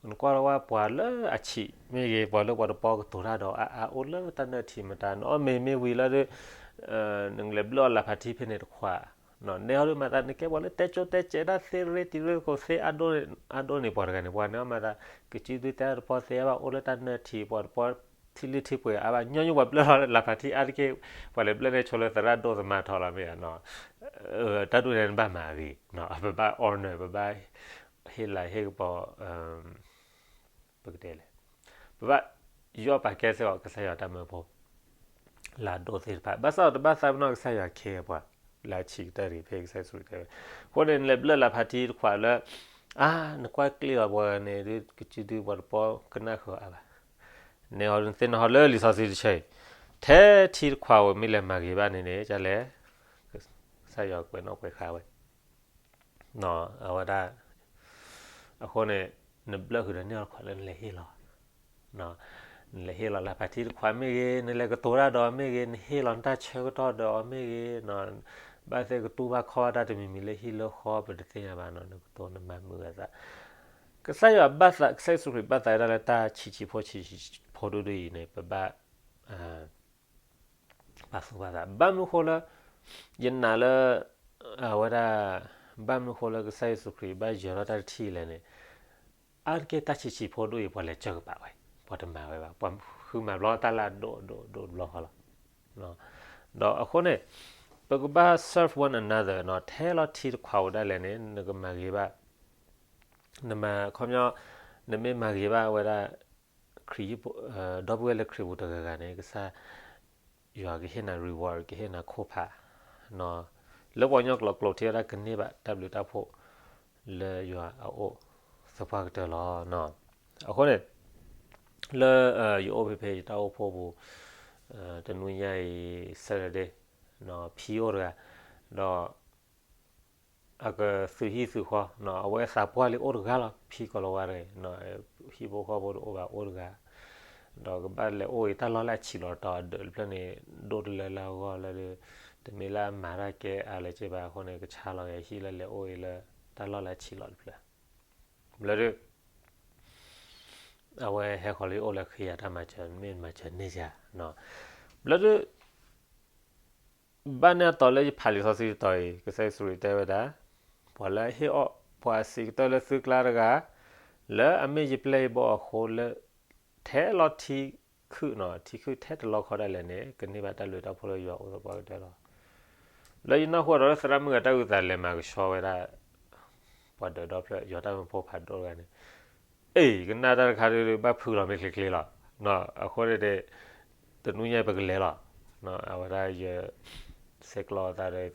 နကွၢ်တဝဲပှၤလၢအဆံးမ့ၢ်ဂ့ၤ, ပှၤလၢပှၤတပီကတိၤတၢ်ဒီးအအိၣ်လၢတၢ်နၢၣ်ထံးမတၤ, နအီၣ်မ့ၤမ့ၢ်ဝံၤလၢ နလဲၤဘျၢအီၤလၢ်ဖးထံဖဲန့ၣ်တခွး, နဲဟီဒုးမၤသး နကဲပှၤလၢတဲကၠိတဲကဲးတၢ်သ့ရ့တံၤရ့သကိးသ့အါဒိၣ်န့ၣ်ပှၤတဂၤန့ၣ်, ပှၤန့ၣ်အီၣ်မၤသး ကစုဒုတဲတပီသ့အါဘၣ် အိၣ်လၢတၢ်နၢၣ်ထံး ပှၤတပီထံလုၢ်ထံပှဲၤအါဘၣ်, ညီနုၢ်ပှၤဘျၢလီၤလၢ်ဖးထံအါတက့ၢ်, ပှၤလဲၤဘျၢန့ၣ်ဆိလၢသရၣ်ဒိၣ်သမါထီၣ်လီၤမ့ၢ်ဧါ, တၢ်ဒိၣ်န့ၣ်နဘၣ်မၤအဂ့ၤ, ပဘၣ် honor ပဘၣ် ဟ့ၣ်လၤဟ့ၣ်ကပီၤ ပကတဲလဲၣ်, ပဘၣ်ယီၣ်ပာ်ကဲစ့ၢ်ကီးကစၢ်ယွၤတၢ်မၢဖိ လၢအဒိၣ်သ့ၣ်တဖၣ်, ဘၣ်ဆၣ်ဒီးတဘၣ်သးပ့ၤနီၣ်ကစၢ်ယွၤ care ပှၤ လၢအဆံးကတၢၢ်တဂ့ၤ ဖဲကစၢ်ယ့ၣ်ၡူးခရံာ်တဲဝဲ, အဃိန့ၣ် နလဲၤဘျၢလၢ်ဖးထံတခွးလၢ အါ နကွၢ်ကျ့လီၤပှၤန့ၣ် ကစုဒုပှၤတပီကနၣ်ဃုာ်အါဘၣ်, နဲဟီဒုးနသ့ၣ်နီၣ်ဟီလၢလံာ်စီဆှံတဆၢအံၤ, ထဲထံတခွးဧိၤမ့ၢ်လဲၤမၤဂ့ၤဘၣ်န့ၣ်န့ၣ် ကလဲၣ်, ကစၢ်ယွၤကွဲးနီၣ်ကွဲးဃာ်ဝဲ အဝဲဒၣ်, အဃိန့ၣ် နဘျၢဃုာ်ဒီးန့ၢ်အီၤတခွးလၢနလဲၤဟ့ၣ်လီၤ, နလဲၤဟ့ၣ်လီၤလၢ်ဖးထံတခွးမ့ၢ်ဂ့ၤ, နလဲၤကတိၤတၢ်ဒီးမ့ၢ်ဂ့ၤ, နဟ့ၣ်လီၤနတၢ်ဆၢကတီၢ်ဒီးမ့ၢ်ဂ့ၤ, ဘၣ်သ့ၣ်ကတူၢ်ဘၣ်ခီၣ်ဘၣ်တၢ်တမံၤမံၤလၢဟံၣ်လၢဃီပတသ့ၣ်ညါဘၣ်နီၤ, နကတိၤနမၤမုာ်အသး, ကစၢ်ယွၤဘၣ်သး, ကစၢ်ယ့ၣ်ၡူးခရံာ်ဘၣ်သးဝဲဒၣ်လၢတၢ်ဆံးဆံးဖိဆံးဆံးဖိဒိၣ်ဒိၣ်အံၤန့ၣ် ပဘၣ် ပာ်သူၣ်ပာ်သး, ဘၣ်မနုၤဃိလၢ ယနာ်လၢ အဝဲဒၣ် ဘၣ်မနုၤဃိလၢကစၢ်ယ့ၣ်ၡူးခရံာ်ဘၣ်ယၢၤထီၣ်တၢ်တထံၣ်လဲၣ်န့ၣ်, အါတက့ၢ်တၢ်ဆံးဆံးဖိဒိၣ်အံၤ ပှၤလဲၤစၢကပာ်ဝဲ, ပှၤတမၤဝဲဘၣ်, ပှၤဃုမၤဘျီတၢ်လၢအဒိၣ်ဒိၣ်ဒိၣ်တဘျီဃီလီၤ. ဒီးအဃိန့ၣ် ပကဘၣ် serve one another နီၤ, ထဲလီၤထံတခွးဧိၤဒၣ်လဲာ်န့ၣ် နကမၤဂ့ၤဘၣ် နမၤခီပညီ, နမ့ၢ်မၤဂ့ၤဘၣ်ဝဲဒၣ် ခရံာ်, ဒီပုၢ်ဝဲၢ်လၢခရံာ်ပူၤတဂၤဂၤန့ၣ် ကစၢ်ယွၤကဟ့ၣ်နၤ reward ကဟ့ၣ်နၤခိၣ်ဖး, လၢပှၤကညီကျိာ်ကျိာ်ထံဝဲဒၣ်ကန့ၢ်ဘၣ်တၢ်ဘျုးတၢ်ဖှိၣ် လၢယွၤအအိၣ်သပှၢ်ကတၢၢ်လီၤ. အဃိန့ၣ် လၢယအိၣ်ဖဲဖဲယတၢ်အိၣ်ဖှိၣ်ပူၤ တနွံညါအံၤ Saturday ဖံအိၣ်တဂၤ, ဒီး အကသုးဟံၣ်သုးဃီ, အဝဲသးပှၢ်လံအိၣ်တဂၤလီၤ, ဖံကီၤလၤဝါတဂၤ, ဟံၣ်ဖိဃီဖိတအိၣ်ဘၣ်အိၣ်တဂၤ, ဒီးကဘၣ်လဲၤအိၣ်အံၤတၢ်လီၢ်လၢအဆံးလီၤတီၤအဒၢးတဖျၢၣ်န့ၣ် ဒိၣ်တလၢလၢအဂီၢ်လၢ တမ့ၢ်လၢအမၤတၢ်ကဲအါလၢၤက့ဘၣ်အဃိန့ၣ် ကဆါလီၤက့ၤဟံၣ်လၢလဲၤအိၣ်အံၤလၢ တၢ်လီၢ်လၢအဆံးလီၤတဖျၢၣ်, ဘျီဒုး အဝဲဟဲဃီၤလံအိၣ်လၢခံဂၤတၢ်မၤစၢၤ မ့ၢ်မၤစၢၤန့ၢ်ယၤ, ဘျီဒုး ဘၣ်န့ၣ်အတီၤလၢယဖးလံာ်စီဆှံတတီၤအံၤ ကစၢ်ယ့ၣ်ၡူးခရံာ်တဲဝဲဒၣ်, ပှၤလၢအဟ့ၣ်အီၣ်ပှၤအဆံးကတၢၢ်လၢသုကျါတဂၤ, လၢအမ့ၢ်ယပျဲၢ်ယဘီၣ်အဃိလၢ ထဲလီၤထံခုၣ်နီၤ, ထံခုၣ်ထဲတလီခီဒၣ်လဲာ်န့ၣ် ကန့ၢ်ဘၣ်တၢ်ဘျုးတၢ်ဖှိၣ်လၢယွၤအိၣ်သပှၢ်ကတၢၢ်လီၤ. လၢယနၢ်ဟူအတီၤလၢသရၣ်မုၣ်ဂၤတၢ်အုၣ်သးလဲၤမၤကဆှီဝဲဒၣ် ပှၤဒၢးဒီဖျၢၣ် ယွၤတၢ်မၢဖိဖးဒိၣ်တဂၤန့ၣ်, အ့ၣ် ကနၣ်တၢ်တခါဒုး ဘၣ်ဖုးလီၤမ့ၢ်ချ့ချ့လီၤ. အဃိန့ၣ် တနွံညါပကလဲၤလီၤ. အဝဲဒၣ်ယ ဆဲးကျိးအသးဒီး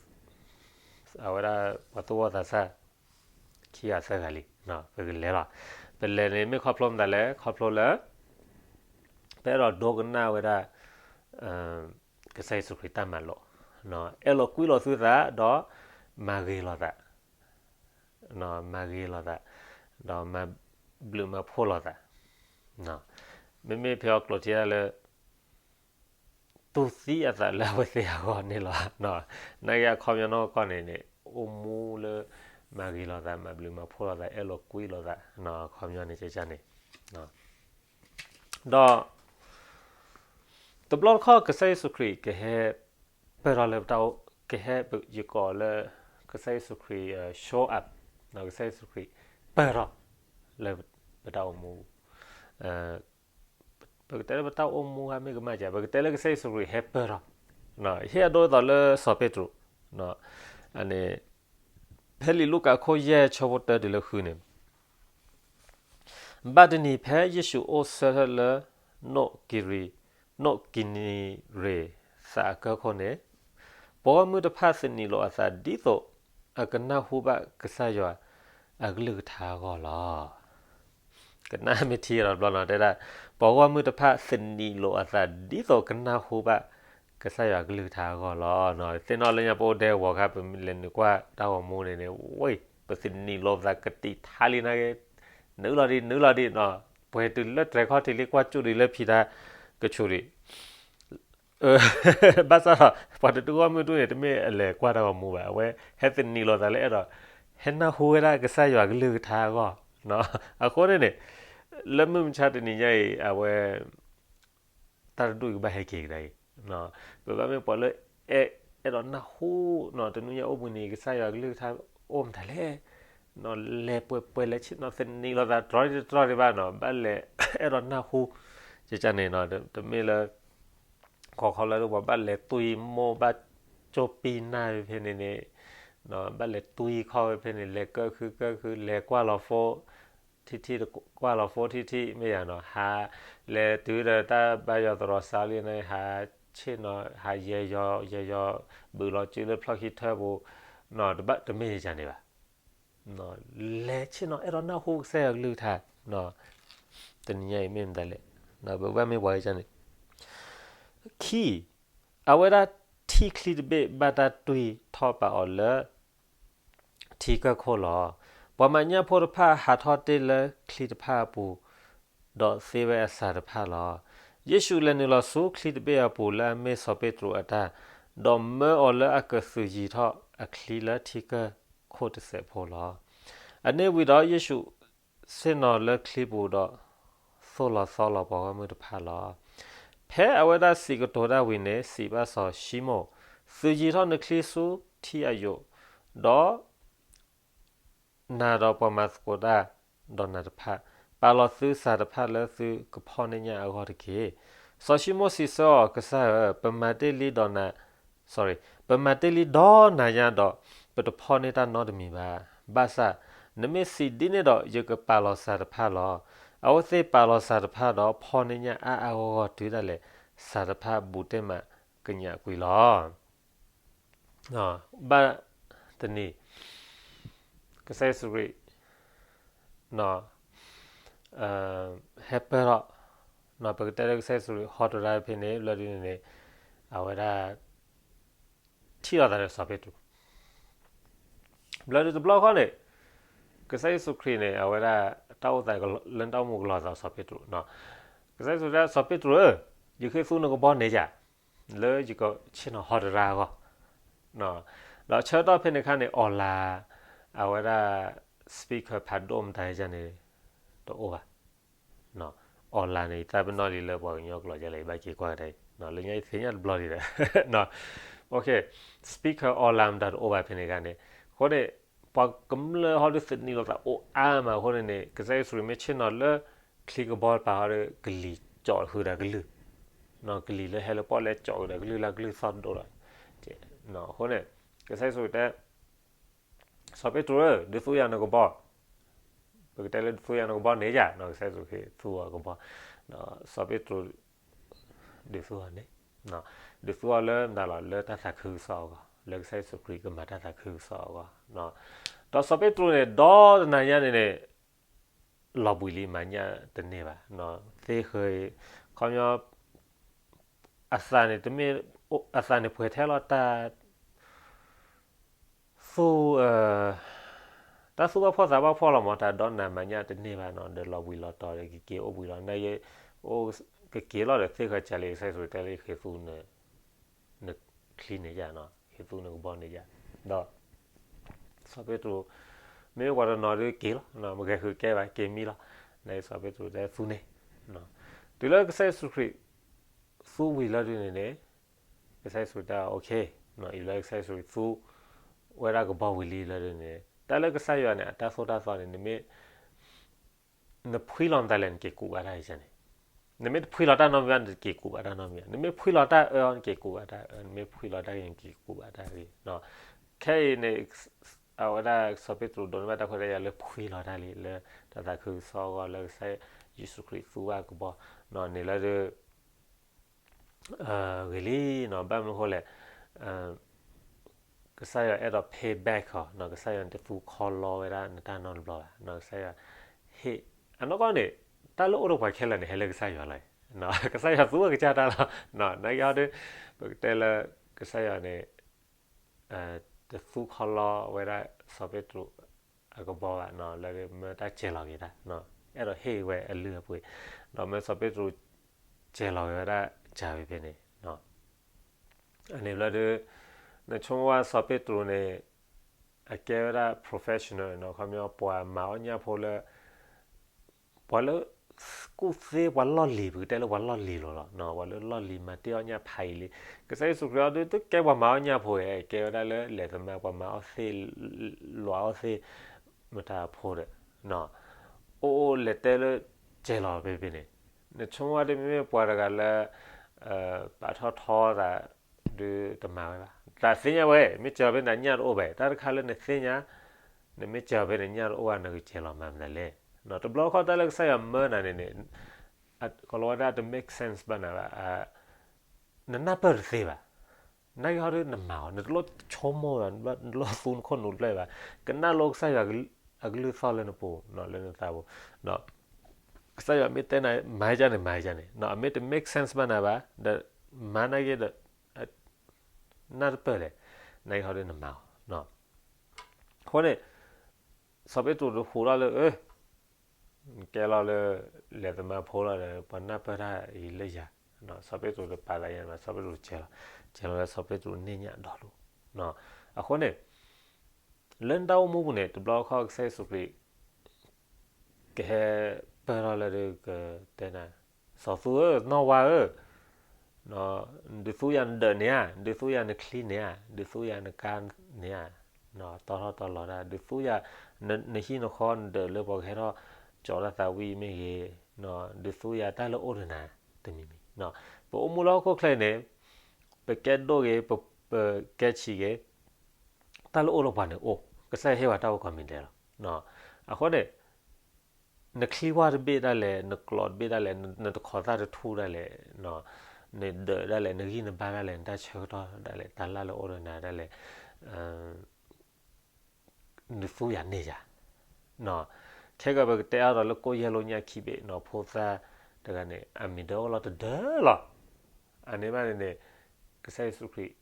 အဝဲဒၣ်ပှၤသူၣ်ဘီၣ်သးစၢ် ခံဂၤသၢဂၤလံ, ပကလဲၤလီၤ. ပလဲၤန့ၣ်မ့ၢ်ခီဖျိမတၤလဲၣ်, ခီဖျိလၢ ပအဲၣ်ဒိးဒိကနၣ်ဝဲဒၣ် ကစၢ်ယ့ၣ်ၡူးခရံာ်တၢ်မၤလိာ်, အဲၣ်လိာ်ကွံလိာ်သုသး ဒီးမၤဂ့ၤလိာ်သး, မၤဂ့ၤလိာ်သး, ဒီးမၤဘျုးမၤဖှိၣ်လိာ်သး, မ့မ့ၢ်ဖဲအီၤကျိာ်ထံဒၣ်လၢ တူၢ်သံအသးလၢအဝဲသ့ၣ်အဂီၢ်န့ၣ်လီၤ. နာ်က့အခီပညီနီၢ်ကီၢ်န့ၣ်န့ၣ် အိၣ်မူလၢ မၤဂ့ၤလိာ်သး မၤဘျုးမၤဖှိၣ်လိာ်သး အဲၣ်လိာ်ကွံလိာ်သး အခီပညီန့ၣ်ကန့ၣ် ဒီး တဘျီတခီၣ်ကစၢ်ယ့ၣ်ၡူးခရံာ်ကဟဲ ပၢၢ်ထီၣ်လၢပတၢ်အိၣ် ကဟဲယကိးလၢ ကစၢ်ယ့ၣ်ၡူးခရံာ် show up ကစၢ်ယ့ၣ်ၡူးခရံာ် ပၢၢ်ထီၣ် လၢပတၢ်အိၣ်မူ ပကတဲလၢပတၢ်အိၣ်မူဧါ မ့ၢ်ကမၣ်ကဲ ပကတဲလၢကစၢ်ယ့ၣ်ၡူးခရံာ်ဟဲပၢၢ်ထီၣ်, ဟ့ၣ်အဒိအသိးလၢစီၤပ့းတရူး, န့ၣ် ဖဲလံာ်လူၤကၣ်ခိၣ်ယဲၢ်ဆၢဖိတၢတုၤလၢဃုန့ၣ် ဘၣ်တနံၤဖဲယ့ၣ်ၡူးအိၣ်ဆၢထၢၣ်လၢ နိၣ်ကံရံး, နိၣ်ကံနံရ့းသးအကၢၢ်ခိၣ်န့ၣ်, ပိာ်မုၣ်တဖၣ်သနံးလိာ်အသးဒ်သိး အကနၢ်ဟူဘၣ်ကစၢ်ယွၤအကလုၢ်ကထါအဂီၢ်လီၤ. ကနၣ်မ့ၢ်ထံဒီးတဘျီနီၤ တဲဒၣ်, ပိာ်မုၣ်တဖၣ်သနံးလိာ်အသးဒ်သိးကနၢ်ဟူဘၣ် ကစၢ်ယွၤအကလုၢ်ကထါအဂီၢ်လီၤ. သ့ၣ်နီၣ်လၢညါပအိၣ်ဒဲကဝီၤခါ ပလဲၤနုာ်ကွၢ်တၢ်ဂီၤမူန့ၣ်န့ၣ် ဝဲ ပသနံးလိာ်ပသးကတံာ်ထါလံနာ်က့, နုာ်လီၤဒံး နုာ်လီၤဒံးနီၤ ပှဲၤတုၤလၢတြဲၤခီၣ်ထံးလံ ကွၢ်ကၠူၣ်ဒံးလၢဖံတၢ်ကဆူးဒံး, ဘၣ်ဆၣ်ဒီး ပှၤတဒူၣ်ဂီၢ်မုၢ်ဒူၣ်န့ၣ် တမ့ၢ်အလဲၤကွၢ်တၢ်ဂီၤမူဘၣ်, အဝဲဟဲသနံးလိာ်သးလၢအဲၣ်ဒိး ဟဲနၢ်ဟူဝဲဒၣ်ကစၢ်ယွၤကလုၢ်ကထါအဂီၢ်, အဃိန့ၣ်န့ၣ် လၢမုၢ်မဆါတနံၤညါအံၤ အဝဲ တၢ်တဒူၣ်အံၤကဘၣ်ဟဲက့ၤကဒါအံၤ, ပဘၣ်မ့ၢ်ပှၤလၢ အဲၣ်အဲၣ်ဒိးနၢ်ဟူ, တနွံညါအိၣ်ဘှံးနံၤ ကစၢ်ယွၤကလုၢ်ကထါအိၣ်မတၤလဲၣ်, လဲၤပှဲၤပှဲၤလဲၤဆ့ၣ်နီၤသနံးလိာ်သးတြီတြီဒံးဘၣ်နီၤ, ဘၣ်လဲၤအဲၣ်ဒိးနၢ်ဟူ, ကန့ၣ်နီၤ တမ့ၢ်လၢ ခီခီလၢပှၤဘၣ်လဲၤတွံၢ်မိၢ်ဘၣ်ကၠိပံနၢ်ဖဲန့ၣ်န့ၣ်, ဘၣ်လဲၤတွံၢ်ခီဝဲဖဲန့ၣ် လဲၤကၢၣ်ဃုကၢၣ်ဃု လဲၤကွၢ်လီၤဖိ ထံထံ ကွၢ်လီၤဖိထံထံ မ့ၢ်ယၤနီၤ, ဟးလဲၤတုၤဒီးတၢ်ဘါယွၤသရိာ်စါလံန့ၣ် ဟးဆ့ၣ်နီၤ ဟးယဲယီၤယဲယီၤ ဘုးလီၤစုလၢဖျီၣ်ခံထၢပူၤ, တဘၣ်တမ့ၢ်ယၤန့ၣ်ဘၣ်, လဲၤဆ့ၣ်နီၤအဲၣ်ဒိးနၢ်ဟူကစၢ်ယွၤကလုၢ်ကထါ, တနံၤညါအံၤမ့ၢ်မတၤလဲၣ်, ပဘၣ်မ့ၢ်ပှၤန့ၣ်, ခံ အဝဲဒၣ်ထံၣ်ချံတဘ့ၣ်ဘၣ်တၢ်တွံၢ်ထီၣ်ပာ်အီၤလၢ ထံကၢၢ်ခိၣ်လီၤ. ပှၤမၤညၣ်ဖိတဖၣ်ဟးထီၣ်တ့ၢ်လၢချံတဖၣ်အပူၤ, ဒီးသ့ဝဲအစၤတဖၣ်လီၤ. ယ့ၣ်ၡူးလဲၤနုာ်လီၤဆူချံတဘ့ၣ်အပူၤလၢအမ့ၢ်စီၤပ့းတရူးအတၢ်, ဒီးမၢအီၤလၢအကသုးယံၤထီၣ်အချံလၢထံကၢၢ်ခိၣ်တစဲးဖိလီၤ. အန့ၣ်ဝံၤဒီးယ့ၣ်ၡူး ဆ့ၣ်နီၤလၢချံပူၤဒီး သိၣ်လီၤသီလီၤပှၤဂီၢ်မုၢ်တဖၣ်လီၤ. ဖဲအဝဲဒၣ်စံးကတိၤတၢ်ဝံၤန့ၣ် စံးဘၣ်စီၤၡံမိၣ်, သုးယံၤထီၣ်နချံဆူထံအယိာ်, ဒီး နၤဒီးပှၤမၤသကိးတၢ်ဒီးနၤတဖၣ်, ပာ်လီၤသုစၤတဖၣ်လၢသုကဖီၣ်န့ၢ်ညၣ်အဂီၢ်တက့ၢ်. စီၤၡံမိၣ်စံးဆၢအီၤ, ကစၢ်ဧၢ, ပမၤတ့ၢ်လံဒီးနၤ, sorry, ပမၤတ့ၢ်လံဒီးနၤညါဒီး ပတဖီၣ်န့ၢ်တၢ်နီတမံၤဘၣ်. ဘၣ်ဆၣ် နမ့ၢ်စံးဒ်န့ၣ်ဒီး ယကပာ်လီၤစၤတဖၣ်လီၤ. အဝဲသ့ၣ်ပာ်လီၤစၤတဖၣ်ဒီး ဖီၣ်န့ၢ်ညၣ်အါအါဂီၢ်ဂီၢ်တုၤဒၣ်လဲာ် စၤတဖၣ်ဘူးတ့ၢ်မးကညးကွံာ်လီၤ. ဘၣ်တနံၤ ကစၢ်ယ့ၣ်ၡူးခရံာ် ဟဲပၢၢ်ထီၣ်, ပကတဲလၢကစၢ်ယ့ၣ်ၡူးခရံာ်ဟီတရါဖဲန့ၣ် ဘျီဒုန့ၣ်န့ၣ် အဝဲဒၣ် ထံၣ်လိာ်သးဒီးစီၤပ့းတရူး ဘျီဒုတဘျီဃီန့ၣ် ကစၢ်ယ့ၣ်ၡူးခရံာ်န့ၣ် အဝဲဒၣ် တၢ်အိၣ်သးလၢတၢ်အိၣ်မူကလီၤသးစီၤပ့းတရူး, ကစၢ်ယ့ၣ်ၡူးတဲ စီၤပ့းတရူးဧၢ, ယဃ့သူနကဘီန့ၣ်ယၤ လၢယကဆ့ၣ်နီၤဟီတရါအဂီၢ်, ဒီးဆၢကတီၢ်ဖဲန့ၣ်အခါန့ၣ် အီၣ်လၤ အဝဲဒၣ် speaker ဖးဒိၣ်မတၤယၤန့ၣ် တအိၣ်ဘၣ်. အီၣ်လၤန့ၣ် ယသးပ့ၤနီၣ်လံလၢပှၤကညီကျိာ်ဒ်လဲၣ် ယဘၣ်က့ၤကွၢ်ကဒါအံၤ လၢညါယသ့ၣ်ညါတဘျီဒံးဒီး speaker အီၣ်လၤမတၤတအိၣ်ဘၣ်ဖဲန့ၣ်အခါန့ၣ်, အဃိန့ၣ် ပှၤကမျၢၢ်ဟီဒုးသန့ၤလိာ်သးအိၣ်အါမးအဃိန့ၣ်န့ၣ် ကစၢ်ယ့ၣ်ၡူးခရံာ်မ့ၢ်ဆ့ၣ်နီၤလၢ ချံကဘီတပၤဟီဒီး ကလံၤကၠီဃုာ်ဒီးကလုၢ်, ကလံၤလၢဟဲလၢပီၣ်လဲၣ်ကၠီဃုာ်ဒီးကလုၢ်လၢကလုၢ်သီၣ်ဒိၣ်ဒီး, အဃိန့ၣ် ကစၢ်ယ့ၣ်ၡူးခရံာ်တဲ စီၤပ့းတရူးဧၢ, ဒုးသူယၤနကဘီ, ပကတဲလၢဒုးသူယၤနကဘီန့ၣ်ယၤ, ကစၢ်ယ့ၣ်ၡူးခရံာ်သူအီၤကဘီ, စီၤပ့းတရူး ဒုးသူအီၤန့ၣ်, ဒုးသူအီၤလၢမတၤလီၤ လၢတၢ်သးခုကစီၣ်အဂီၢ်, လၢကစၢ်ယ့ၣ်ၡူးခရံာ်ကမၤတၢ်သးခုကစီၣ်အဂီၢ်, ဒီးစီၤပ့းတရူးန့ၣ် ဒီတနၤညါန့ၣ်န့ၣ် လီၤဘှံးလံမၤညၣ်တန့ၢ်ဘၣ်, သ့ဃၢၤ ခီပညီ အသးန့ၣ်တမ့ၢ် အသးန့ၣ်ပှဲၤထဲလီၤတၢ် သူ တၢ်သူၣ်ဘၣ်ဖှီၣ်သးဘၣ်ဖှီၣ်လီၤမး, တၢ်ဒီနၤမၤညၣ်တန့ၢ်ဘၣ်နီၤ, ဒီးလီၤဘှံးလီၤတီၤဒီးကက့ၤအိၣ်ဘှံးလီၤ, နယအိၣ်ကက့ၤလီၤဒီးသ့ဃၢၤကလဲၣ် ကစၢ်ယ့ၣ်ၡူးတဲလၢယဃ့သူ နချံန့ၣ်ယၤနီၤ, ဃ့သူနကဘီန့ၣ်ယၤ, ဒီး စီၤပ့းတရူး မ့ၢ်ပှၤတနီၤဒုးက့ၤလီၤ, မဂဲၤဃုာ်ကဲဘၣ် က့ၤမံလီၤ, နစီၤပ့းတရူးတဲသူန့ၣ်, တုၤလၢကစၢ်ယ့ၣ်ၡူးခရံာ် သူဝံၤလီၤဒုးန့ၣ်န့ၣ် ကစၢ်ယ့ၣ်ၡူးတဲ okay, အံၤလၢကစၢ်ယ့ၣ်ၡူးခရံာ်သူ ဝဲဒၣ်ကဘီဝံၤလံလီၤဒုးန့ၣ် တၢ်လၢကစၢ်ယွၤန့ၣ် အတၢ်သိၣ်တၢ်သီန့ၣ် နမ့ၢ် နဖှံလီၤမတၤလဲၣ် နက့ၤကူးဘၣ်တၢ်ဂ့ၤန့ၣ်, နမ့ၢ်တဖှံလီၤတၢ်နီတမံၤဘၣ် နက့ၤကူးဘၣ်တၢ်နီတမံၤ, နမ့ၢ်ဖှံလီၤတၢ်အၢ နက့ၤကူးဘၣ်တၢ်အၢ, နမ့ၢ်ဖှံလီၤတၢ်ဂ့ၤ နက့ၤကူးဘၣ်တၢ်ဂ့ၤ, ခဲအံၤန့ၣ် အဝဲဒၣ်စီၤပ့းတရူးဒိးန့ၢ်ဘၣ်တၢ်ခွဲးတၢ်ယာ်လၢဖှံလီၤတၢ်လံ လၢတၢ်သးခုကစီၣ်အဂီၢ်လၢကစၢ်ယ့ၣ်ၡူးခရံာ်သူဘၣ်ကဘီန့ၣ်လီၤဒုး ဂ့ၤလံနီၤ, ဘၣ်မနုၤအဃိလဲၣ်, ကစၢ်ယွၤအဲၣ်ဒိး pay back အီၤ, ကစၢ်ယွၤန့ၣ်တသူခီလီဝဲဒၣ်နတၢ်နီတဘျီဘၣ်, ကစၢ်ယွၤဟ့ၣ်, အနီၢ်ကီၢ်န့ၣ် တၢ်လၢအိၣ်ဒီးပှၤခဲလၢာ်န့ၣ် ဟဲလၢကစၢ်ယွၤလီၤ, ကစၢ်ယွၤသူအကစၢ်တၢ်လီၤ, နာ်က့ဟီဒုး ပကတဲလၢ ကစၢ်ယွၤန့ၣ် တသူခီလီဝဲဒၣ်စီၤပ့းတရူးအကဘီဘၣ်နီၤ, လၢမ့ၢ်တၢ်စဲၤလီၤက့ၤတၢ်နီၤ, အဲၣ်ဒိးဟ့ၣ်ဝဲအလုၢ်အပှ့ၤ, ဒီးမ့ၢ်စီၤပ့းတရူး ကဲၤလီၤဝဲဒၣ်ကၢ်ဝဲဖဲန့ၣ် အန့ၣ်ဘျီဒီး နဆိကမိၣ်ဝဲစီၤပ့းတရူးန့ၣ် အကဲဝဲဒၣ် professional နီၤ, ခီပညီ ပှၤမၤအီၣ်ညၣ်ဖိလၢ ပှၤလၢ ကူၣ်သ့ပှၤလီၢ်လံၤ, ပကတဲလၢပှၤလီၢ်လံၤလီၤလီၤ, ပှၤလၢလီၢ်လံၤမၤတ့ၢ်အီၣ်ညၣ်ဖးယံာ်လံ. ကစၢ်ယ့ၣ်ၡူးခရံာ်အီၤဒုး တကဲပှၤမၤအီၣ်ညၣ်ဖိဧါ, ကဲဝဲဒၣ်လၢလဲၤသမါ ပှၤမၤအီၣ်သ့ၣ် လွးအီၣ်သ့ၣ် မတၤဖိဒီး အိၣ်အိၣ်လဲၤတဲလၢ ကဲၤလီၤဖဲဖဲန့ၣ်, နဆိကမိၣ်ဝဲဒၣ်မ့မ့ၢ်ပှၤတဂၤလၢ ပာ်ထီၣ်ထီသး ဒုးတမၤဝဲဘၣ်. တၢ်သ့ၣ်ညါဝဲ မ့ၢ်ကဲၤဖဲန့ၣ်ညၣ်တအိၣ်ဘၣ်, တၢ်တခါလၢနသ့ၣ်ညါ နမ့ၢ်ကဲၤဖဲန့ၣ်ညၣ်တအိၣ်ဘၣ် နကကဲၤလီၤမၤမနုၤလဲၣ်. တဘျီခီတၢ်လၢကစၢ်ယွၤမၢနၤန့ၣ်န့ၣ် ကိးလီၤဝဲဒၣ်တ make sense ဘၣ်နၤဘၣ်, နနၢ်ပၢၢ်တသ့ဘၣ်. နာ်က့ဟီဒုးနမၤအီၤ, နတလိၣ်ဆိကမိၣ်ဒီး နတလိၣ်သူနခိၣ်နူာ်တဖျၢၣ်ဘၣ်. ကနၣ်လိကစၢ်ယွၤအကလုၢ်သီၣ်လၢနပူၤ လၢနသးပူၤ, ဒီး ကစၢ်ယွၤမ့ၢ်တဲနၤ မၤကန့ၣ် မၤကန့ၣ်, အမ့ၢ်တ make sense ဘၣ်နၤဘၣ်, ဒီးမၤနာ်က့ဒီး နၢ်တပၢၢ်လဲၣ်, နာ်က့ဟီဒုးနမၤအီၤ. အဃိန့ၣ် စီၤပ့းတရူးတဟူးထီၣ်လၢ ကဲလီၤလၢ လဲၤသမါဖိလီၤဒီး ပှၤနၢ်ပၢၢ်တၢ်အံၤလၢယၤ, စီၤပ့းတရူးတပာ်သးယၤဘၣ်, စီၤပ့းတရူးကဲၤလီၤ, ကဲၤလီၤလၢစီၤပ့းတရူးန့ၢ်ညၣ်ဒီးလိၤ. အဃိန့ၣ် လၢနတၢ်အိၣ်မူပူၤန့ၣ် တဘျီခီကစၢ်ယ့ၣ်ၡူးခရံာ် ကဟဲပၢၢ်ထီၣ်လၢဒုးကတဲနၤ, စီၤသူဧၢ, နီၢ်ဝါဧၢ, ဒုးသူယၤနဒၢးန့ၣ်ဧါ, ဒုးသူယၤနချံန့ၣ်ဧါ, ဒုးသူယၤနကါန့ၣ်ဧါ, တီထီၣ်တီလီၤတၢ်, ဒုးသူယၤ နဟံၣ်နဃီနဒၢးလၢပှၤကဟဲထီၣ်ကၠီၤတၢ်သးဝံၣ်မ့ၢ်ဂ့ၤ, ဒုးသူယၤတၢ်လၢအိၣ်ဒီးနၤတမံၤမံၤ. ပအိၣ်မူလၢဟီၣ်ခိၣ်ချၢအံၤန့ၣ် ပကဲဒိၣ်ဂ့ၤ, ပကဲဆံးဂ့ၤ, တၢ်လၢအိၣ်လၢပှၤန့ၣ်အိၣ်, ကစၢ်ယွၤဟ့ၣ်ဝဲတၢ်အိၣ်ကိးမံၤဒဲးလီၤ. အဃိန့ၣ် နချံကွၢ်တဘ့ၣ်ဒၣ်လဲာ်, နကျိးတဘ့ၣ်ဒၣ်လဲာ်, နတခိးသၣ်တထူၣ်ဒၣ်လဲာ်, နဒၢးဒၣ်လဲာ်, နဂံၢ်နဘါဒၣ်လဲာ်, နတၢ်ဆၢကတီၢ်ဒၣ်လဲာ်, တၢ်လၢ်လၢအိၣ်ဒီးနၤဒၣ်လဲာ်, နသူယၤန့ၢ်ယၤ. ခဲကီးပကတဲအါဒီးလၢကိၣ်ယဲၢ်လိာ်ညၣ်ခံဘ့ၣ်နီၤ, ဖိသၣ်တဂၤန့ၣ် အမံၤဒၢအိၣ်လီၤတဒၢလီၤ. အန့ၣ်ဘၣ်န့ၣ်န့ၣ် ကစၢ်ယ့ၣ်ၡူးခရံာ်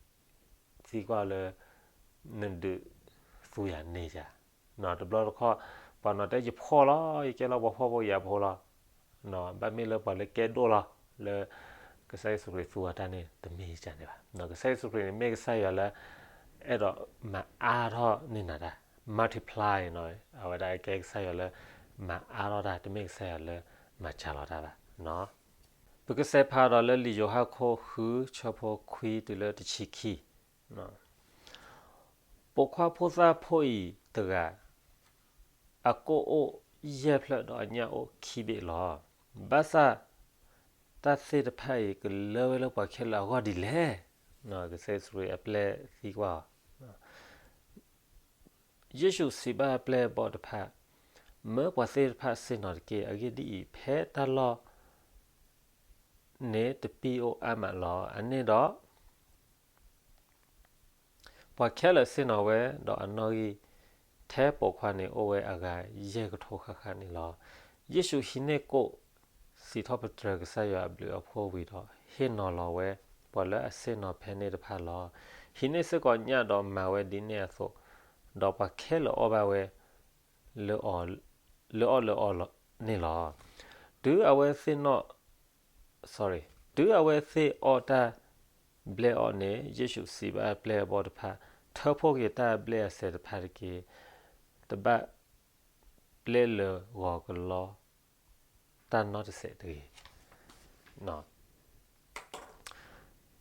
သံကွၢ်လၢ နဒုးသူယၤန့ၢ်ယၤ. တဘျီတခီၣ် ပှၤနီၤတဲယဖှီၣ်လီၤ, ယကဲလီၤပှၤဖှီၣ်ဖိယာ်ဖိလီၤ. ဘၣ်မ့ၢ်လၢပှၤလၢကဲဒိၣ်လီၤ လၢကစၢ်ယ့ၣ်ၡူးခရံာ်သူအီၤတၢ်န့ၣ် တမ့ၢ်ယၤန့ၣ်ဘၣ်. ကစၢ်ယ့ၣ်ၡူးခရံာ်န့ၣ် မ့ၢ်ကစၢ်ယွၤလၢ အဲၣ်ဒိးမၤအါထီၣ်န့ၢ်နၤတၢ်, multiply နီၤ, အဝဲဒၣ်ကဲကစၢ်ယွၤလၢ မၤအါထီၣ်တၢ်, တမ့ၢ်ကစၢ်ယွၤလၢ မၤစှၤလီၤတၢ်ဘၣ်. ပကစဲးဖးဒီးလၢလံာ်ယိၤဟၣ်ခိၣ်ဃု ဆၢဖိခွံတုၤလၢတဆံခံ, ပိာ်ခွါဖိသၣ်ဖိအံၤတဂၤ အကိၣ်အိၣ်ယဲၢ်ဖျၢၣ်ဒီးအညၣ်အိၣ်ခံဘ့ၣ်လီၤ. ဘၣ်ဆၣ် တၢ်သ့ၣ်တဖၣ်အံၤကလၢဝဲလၢပှၤခဲလၢာ်အဂီၢ်ဒ်လဲၣ်. ကစၢ်ယ့ၣ်ၡူးခရံာ်အပျဲၢ်သံကွၢ်အီၤ. ယ့ၣ်ၡူးစံးဘၣ်အပျဲၢ်အဘီၣ်တဖၣ်, မၢပှၤသ့ၣ်တဖၣ်ဆ့ၣ်နီၤတက့ၢ်. အဂ့ၢ်ဒ်အံၤ, ဖဲတၢ်လီၢ် န့ၣ်တပံၤအိၣ်အါမးလီၤ. အန့ၣ်ဒီး ပှၤခဲလၢာ်ဆ့ၣ်နီၤဝဲဒီးအနီၣ်ဂံၢ် ထဲပိာ်ခွါန့ၣ်အိၣ်ဝဲအဂၤယဲၢ်ကထိဃၣ်ဃၣ်န့ၣ်လီၤ. ယ့ၣ်ၡူးဟံးန့ၢ်ကိၣ် စံးထီၣ်ပတြၢၤကစၢ်ယွၤအဘျုးအဖှိၣ်ဝံၤဒီး ဟ့ၣ်နီၤလီၤဝဲ ပှၤလၢအဆ့ၣ်နီၤဖဲန့ၣ်တဖၣ်လီၤ. ဟံးန့ၢ်စ့ၢ်ကီးညၣ်ဒီးမၤဝဲဒ်န့ၣ်အသိး, ဒီးပှၤခဲလၢာ်အီၣ်ဘၣ်ဝဲ လၢအီၣ်လၢအီၣ်န့ၣ်လီၤ. တုၤအဝဲသ့ၣ်နီၣ် sorry, တုၤအဝဲသ့ၣ်အီၣ်တၢ်ဘျဲၣ်အီၤန့ၣ်, ယ့ၣ်ၡူးစံးဘၣ်အပျဲၢ်အဘီၣ်တဖၣ်, ထၢဖှိၣ်က့ၤတၢ်အဘျဲၣ်အစဲးတဖၣ်တက့ၢ်. တဘၣ်ပျဲလၢာ်ဂီၤကလီတၢ်နီတစဲးတဂ့ၤ.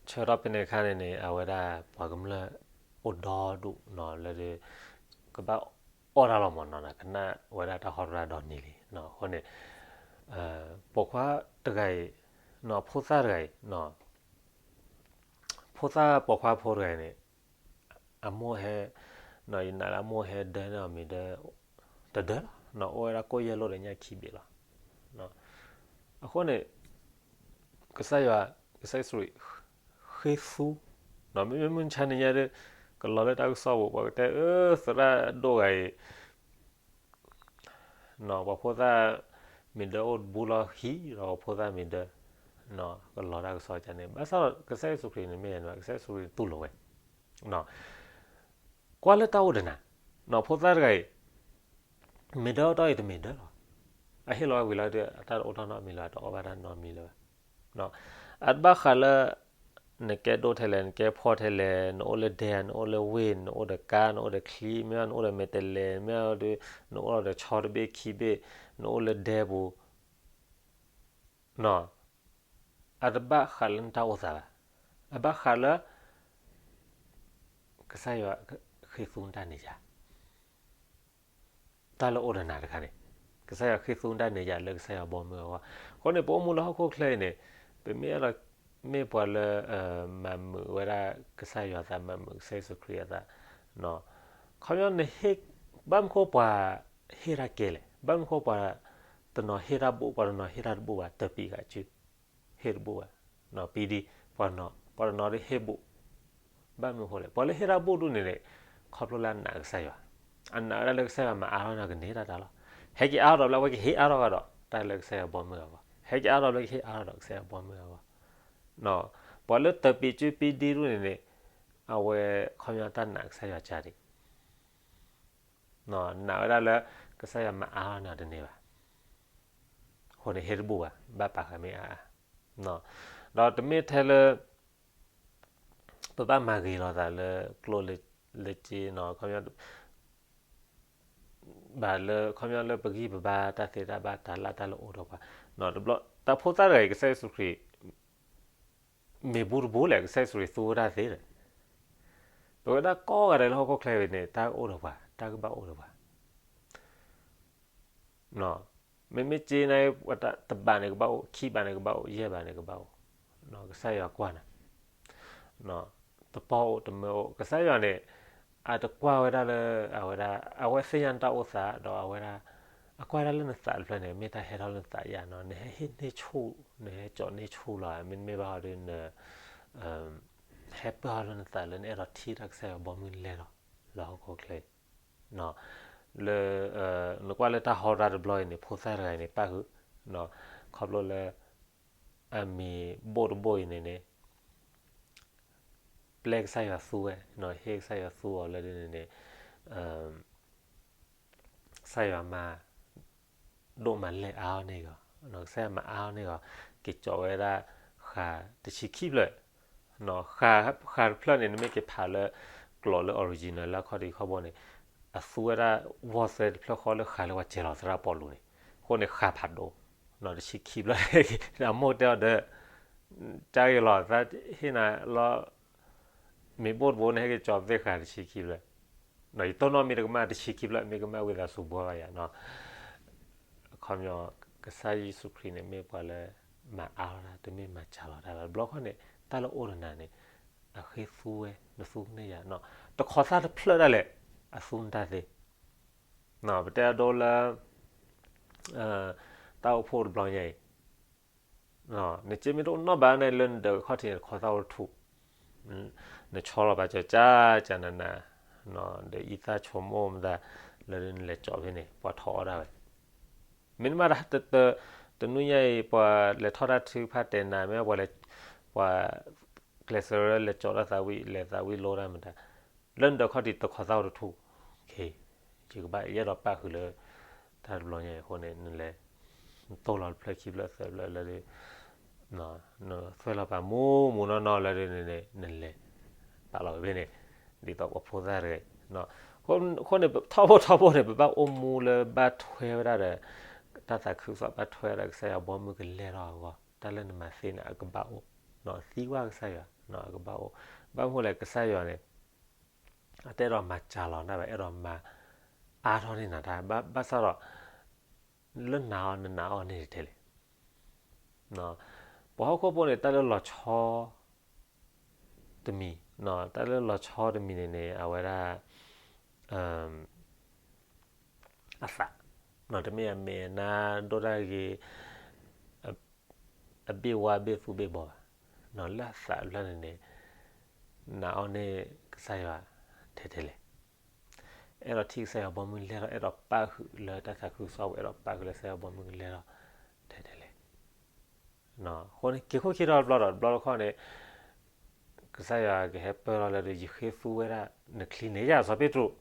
ဆၢထီၣ်ဖဲန့ၣ်အခါန့ၣ်န့ၣ် အဝဲဒၣ်ပှၤကမျၢၢ်အိၣ်ဒီဒူၣ်နီၤ လၢ ကဘၣ်အီၣ်တၢ်လီၤမၢ်နီၤ, ကနၣ်ဝဲဒၣ်တၢ်ဟီတရၣ်ဒီနံၤလံ. အဃိန့ၣ် ပိာ်ခွါတဂၤအံၤ ဖိသၣ်တဂၤအံၤ ဖိသၣ်ပိာ်ခွါဖိတဂၤအံၤန့ၣ် အမိၢ်ဟဲ ယနာ်လၢအမိၢ်ဟဲဒၢန့ၢ်အီၤမ့ၤဒၢ တဒၢလီၤ. အိၣ်ဝဲဒၣ်ကိၣ်ယဲၢ်လိာ်ဒီးညၣ်ခံဘ့ၣ်လီၤ. အဃိန့ၣ် ကစၢ်ယွၤ ကစၢ်ယ့ၣ်ၡူးခရံာ် ဃ့သူ မ့မ့ၢ်မုၢ်ဆါနံၤညါဒီး ကလီၤလၢတၢ်ကစီၣ်ပူၤ ပှၤကတဲ အၢ သရၣ်ဒိၣ်ဂၤအံၤ ပှၤဖိသၣ်မ့ၤဒၢအိၣ်တဘူလီၢ်ခံဒီး ပှၤဖိသၣ်မ့ၤဒၢ ကလီၤတၢ်ကစီၣ်ကန့ၣ် ဘၣ်ဆၣ်ဒီးကစၢ်ယ့ၣ်ၡူးခရံာ်န့ၣ်မ့ၢ် ကစၢ်ယ့ၣ်ၡူးခရံာ်တူၢ်လိာ်ဝဲ ကွၢ်လၢတၢ်အိၣ်ဒီးနၤ ဖိသၣ်တဂၤအံၤ မ့ၤဒၢအီၣ်တီၢ်အံၤတမ့ၤဒၢလီၤ. အဟ့ၣ်လီၤဝဲဝံၤလီၤဒီး အတၢ်တအိၣ်ထီၣ်နီတမံၤလၢၤဘၣ်, တအီၣ်ဘၣ်တၢ်နီတမံၤလၢၤဘၣ်. အတဘၣ်ဃးလၢ နကဲဒိၣ်ထဲလဲၣ်, နကဲဖှီၣ်ထဲလဲၣ်, နအိၣ်လၢဒဲ, နအိၣ်လၢဝ့ၢ်, နအိၣ်ဒီးကါ, နအိၣ်ဒီးချံ, မ့ၢ်နအိၣ်ဒီးမဲာ်တဲးလဲး, မ့ၢ်ဒီး နအိၣ်ဒီးဆီတဘ့ၣ်ခံဘ့ၣ်, နအိၣ်လၢဒဲပူၤ, အတဘၣ်ဃးလၢနတၢ်အိၣ်သးဘၣ်. အဘၣ်ဃးလၢ ကစၢ်ယွၤဃ့သူနတၢ်န့ၢ်ယၤ တၢ်လၢအိၣ်ဒီးနၤတခါန့ၣ်, ကစၢ်ယွၤဃ့သူနတၢ်န့ၢ်ယၤလၢကစၢ်ယွၤဘီမုၢ်အဂီၢ်. အဃိန့ၣ် ပအိၣ်မူလၢဟီၣ်ခိၣ်ချၢအံၤန့ၣ်, ပမ့ၢ်အဲၣ်ဒိး မ့ၢ်ပှၤလၢ မၤမုာ်ဝဲဒၣ်ကစၢ်ယွၤအသး, မၤမုာ်ကစၢ်ယ့ၣ်ၡူးခရံာ်အသး, ခီပညီ ဘၣ်မနုၤဃိပှၤဟ့ၣ်တၢ်ကဲလဲၣ်, ဘၣ်မနုၤဃိပှၤတနီၤဟ့ၣ်တၢ်ဘိၣ်, ပှၤတနီၤဟ့ၣ်တၢ်တဘိၣ်ဘၣ်, တၢးပံးဃာ်စု ဟ့ၣ်တဘိၣ်ဘၣ်, ပံဒံ, ပှၤတနီၤဒ်ဟ့ၣ်ဘိၣ်, ဘၣ်မနုၤဃိလဲၣ်. ပှၤလၢဟ့ၣ်တၢ်ဘိၣ်ဒိၣ်န့ၣ်န့ၣ်, ခီဖျိလၢအနာ်ကစၢ်ယွၤ, အနာ်ဝဲဒၣ်လၢကစၢ်ယွၤမၤအါထီၣ်န့ၢ်ကန့ၢ်တၢ်တၢ်လီၤ. ဟဲက့ၤအါထီၣ်ဒီး အဝဲကဟ့ၣ်အါထီၣ်ကဒီး တၢ်လၢကစၢ်ယွၤဘီမုၢ်အဂီၢ်, ဟဲက့ၤအါထီၣ်ဒီး ကဟ့ၣ်အါထီၣ်ဒီးကစၢ်ယွၤဘီမုၢ်အဂီၢ်. ပှၤလၢတၢးပံးစုပံဒံဒိၣ်န့ၣ်န့ၣ်, အဝဲခီပညီတၢ်နာ်ကစၢ်ယွၤကါဒံး နာ်ဝဲဒၣ်လၢ ကစၢ်ယွၤမၤအါထီၣ်န့ၢ်တန့ၢ်ဘၣ်, အဃိန့ၣ်ဟ့ၣ်တဘိၣ်ဘၣ်, ဘၣ်ပာ်ဃာ်မ့ၢ်အါအါ, ဒီးတမ့ၢ်ထဲလၢ ပဘၣ်မၤဂ့ၤလီၤသးလၢကျိၣ်လၢစ့, ခီပညီ ဘၣ်လၢခီပညီလၢပဂံၢ်ပဘါတၢ်သ့တၢ်ဘၣ်တၢ်လၢတၢ်လၢအိၣ်ဒီးပှၤ, တဘျီ တၢ်ဖိသၣ်တဂၤအံၤ ကစၢ်ယ့ၣ်ၡူးခရံာ် မ့ၢ်ဘူၣ်တဘိလဲၣ်, ကစၢ်ယ့ၣ်ၡူးခရံာ်သူဝဲဒၣ်သ့လဲၣ်. ပဝဲဒၣ်ကိးဂၤဒဲးလၢဟီၣ်ခိၣ်ချၢအံၤန့ၣ် တၢ်ကအိၣ်ဒီးပှၤ, တၢ်ကဘၣ်အိၣ်ဒီးပှၤ မ့မ့ၢ်စ့န့ၣ် တဘးန့ၣ်ကဘၣ်အိၣ်, ခံဘးန့ၣ်ကဘၣ်အိၣ်, ယဲၢ်ဘးန့ၣ်ကဘၣ်အိၣ်, ကစၢ်ယွၤကွၢ်နၤ, တပီၢ်အိၣ်တမၢအိၣ်, ကစၢ်ယွၤန့ၣ် အတကွၢ်ဝဲဒၣ်လၢ အဝဲဒၣ် အဝဲသ့ၣ်ညါနတၢ်အိၣ်သး ဒီးအဝဲဒၣ် အကွၢ်ဒၣ်လၢနသးတဖျၢၣ်န့ၣ် မ့ၢ်တၢ်ဟဲထီၣ်လၢနသးယါနီၤ, နဟဲဟ့ၣ်န့ၢ်ဆူၣ်, နဟဲကၠီၤန့ၢ်ဆူၣ်လီၤ, မ့တမ့ၢ်ဘၣ်ဟီဒ်န ဟဲပၢၢ်ထီၣ်လၢနသးလၢနအဲၣ်ဒိးထံၣ်တၢ်ကစၢ်ယွၤဘီမုၢ်လဲၢ်ထီၣ် လၢဟီၣ်ခိၣ်ချၢအံၤ, လၢ နကွၢ်လၢတၢ်ဟီတၢ်တဘျီအံၤန့ၣ် ဖိသၣ်တဂၤအံၤန့ၣ် ပၣ်ဃုာ်, ခီဖျိလၢ အမံၤဘိၣ်တဘိၣ်အံၤန့ၣ်န့ၣ် ပျဲကစၢ်ယွၤသူဝဲ, ဟ့ၣ်ကစၢ်ယွၤသူအီၤလၢဒ်န့ၣ်န့ၣ် ကစၢ်ယွၤမၤ ဒိၣ်မၤလဲၢ်အါအီၤန့ၢ်ဂီၤ, ကစၢ်ယွၤမၤအါအီၤန့ၢ်ဂီၤ, က့ၤကၠီၤဝဲဒၣ် ဃာ်တဆံခံဖျၢၣ်, ဃာ်တဖျၢၣ်န့ၣ် နမ့ၢ်က့ၤဖးလၢ ကျိာ်လၢ original လၢအခီၣ်ထံးခီၣ်ဘိန့ၣ် အသူဝဲဒၣ် ဝီၢ်သဲတဖျၢၣ်ဃီလၢဃာ်လၢပှၤစဲၤလီၤသရၣ်ပီလူးန့ၣ်, အဃိန့ၣ်ဃာ်ဖးဒိၣ်, တဆံခံဖျၢၣ်, အမိၢ်တဲအီၤဒီး ကၢ်ဂ့ၤလီၤ သးဟ့ၣ်နၤလီၤ မ့ၢ်ဘိၣ်တဘိန့ၣ် ဟဲက့ၤကၠီၤသ့ဃာ်တဆံခံဖျၢၣ်, ယတိၢ်နီၣ်မ့ၢ်တကမၣ်တဆံခံဖျၢၣ် မ့ၢ်ကမၣ်ဝံသးစူၤဘှီဘၣ်ယၤနီၤ, အခီပညီ ကစၢ်ယ့ၣ်ၡူးခရံာ်န့ၣ် မ့ၢ်ပှၤလၢ မၤအါလီၤတၢ် တမ့ၢ်မၤစှၤလီၤတၢ်ဘၣ်, တဘျီခီန့ၣ် တၢ်လၢအိၣ်ဒီးနၤန့ၣ် အဃ့သူဝဲ နသူကန့ၢ်ယၤနီၤ, တခီသၣ်တဖျၢၣ်ဒၣ်လဲာ် အသူနတၢ်သ့, ပတဲအဒိလၢ တၢ်အိၣ်ဖှိၣ်တဘျီညါအံၤ နစ့မ့ၢ်တအိၣ်နီတဘျီန့ၣ် လၢနဒၢးခီၣ်ထံးန့ၣ် တခီသၣ်အိၣ်တထူၣ်, နဆီလီၤပာ်စၢၤကၢ်ကၢ်နးနး, ဒီးအံသၣ်ဆိမိၣ်မတၤ လၢနလဲၤကၠီၤဖဲန့ၣ် ပှၤထီၣ်အီၣ်ဒၣ်ဝဲ, မ့တမ့ၢ် တနွံညါအံၤ ပှၤလဲၤထီၣ်တၢ်ထုကဖၣ်တဲနၤ မ့ၢ်ပှၤလဲၤ ပှၤ ကျဲးစၢးလၢလဲၤကၠီၤတၢ်သးဝံၣ် လဲၤသးဝံၣ်လိတၢ်မတၤ, လၢနဒၢးခီၣ်ထံးတခီသၣ်အိၣ်တထူၣ်, ယကဘၣ်ယအဲၣ်ဒိးပၣ်ဃုာ်လၢ တၢ်တဘျီညါအံၤအဃိန့ၣ် နလဲၤ နတိၢ်လီၤတဖျၢၣ်ခံဖျၢၣ်သၢဖျၢၣ်လၢ နသွဲၣ်လီၤပာ်မူမူနီၢ်နီၢ်လၢဒ်န့ၣ်န့ၣ် နလဲၤ ပာ်လီၤဝဲဖဲန့ၣ် ဒ်သိးပှၤဖိသၣ်တဂၤအံၤ, အဃိန့ၣ် ထီဘိထီဘိန့ၣ် ပဘၣ်အိၣ်မူလၢဘၣ်ထွဲဝဲဒၣ်ဒီး တၢ်သးခုကစီၣ် ဘၣ်ထွဲဝဲဒၣ်ကစၢ်ယွၤဘီမုၢ်ကလဲၤထီၣ်အဂီၢ် တၢ်လၢနမၤသ့န့ၣ် အကဘၣ်အိၣ်, သံကွၢ်ကစၢ်ယွၤ အကဘၣ်အိၣ်, ဘၣ်မနုၤလဲၣ် ကစၢ်ယွၤန့ၣ် အတအဲၣ်ဒိးမၤစှၤလီၤနၤဘၣ် အဲၣ်ဒိးမၤအါထီၣ်န့ၢ်နၤတၢ် ဘၣ်ဆၣ်ဒီး လၢနာ်အီၤနနာ်အီၤန့ၣ်ထဲလဲၣ် ပှၤဟီၣ်ခိၣ်ဖိန့ၣ် တၢ်လၢလီၤဆီတမံၤ, တၢ်လၢလီၤဆီတမံၤန့ၣ်န့ၣ် အဝဲဒၣ် အသး, တမ့ၢ်အမဲာ်နါ ဒိၣ်တၢ်ဂ့ၤ အဘ့ၣ်ဝါဘ့ၣ်သူဘ့ၣ်ဘီဘၣ်, လၢအသးအဖျၢၣ်န့ၣ်န့ၣ် နာ်အီၤန့ၢ်ကစၢ်ယွၤထဲထဲလဲၣ်, အဲၣ်ဒိးထံၣ်ကစၢ်ယွၤဘီမုၢ်လဲၤထီၣ် အဲၣ်ဒိးပၣ်ဃုာ်လၢတၢ်သးခုကစီၣ်ပူၤ အဲၣ်ဒိးပၣ်ဃုာ်လၢကစၢ်ယွၤဘီမုၢ်ကလဲၤထီၣ်ထဲထဲလဲၣ်. အဃိန့ၣ် က့ၤခိၣ်ခံထီၣ်တဘျီဒီး တဘျီတခီၣ်န့ၣ် ကစၢ်ယွၤကဟဲပၢၢ်ထီၣ်လၢ ယဃ့သူဝဲဒၣ်နချံန့ၢ်ယၤ စီၤပ့းတရူး,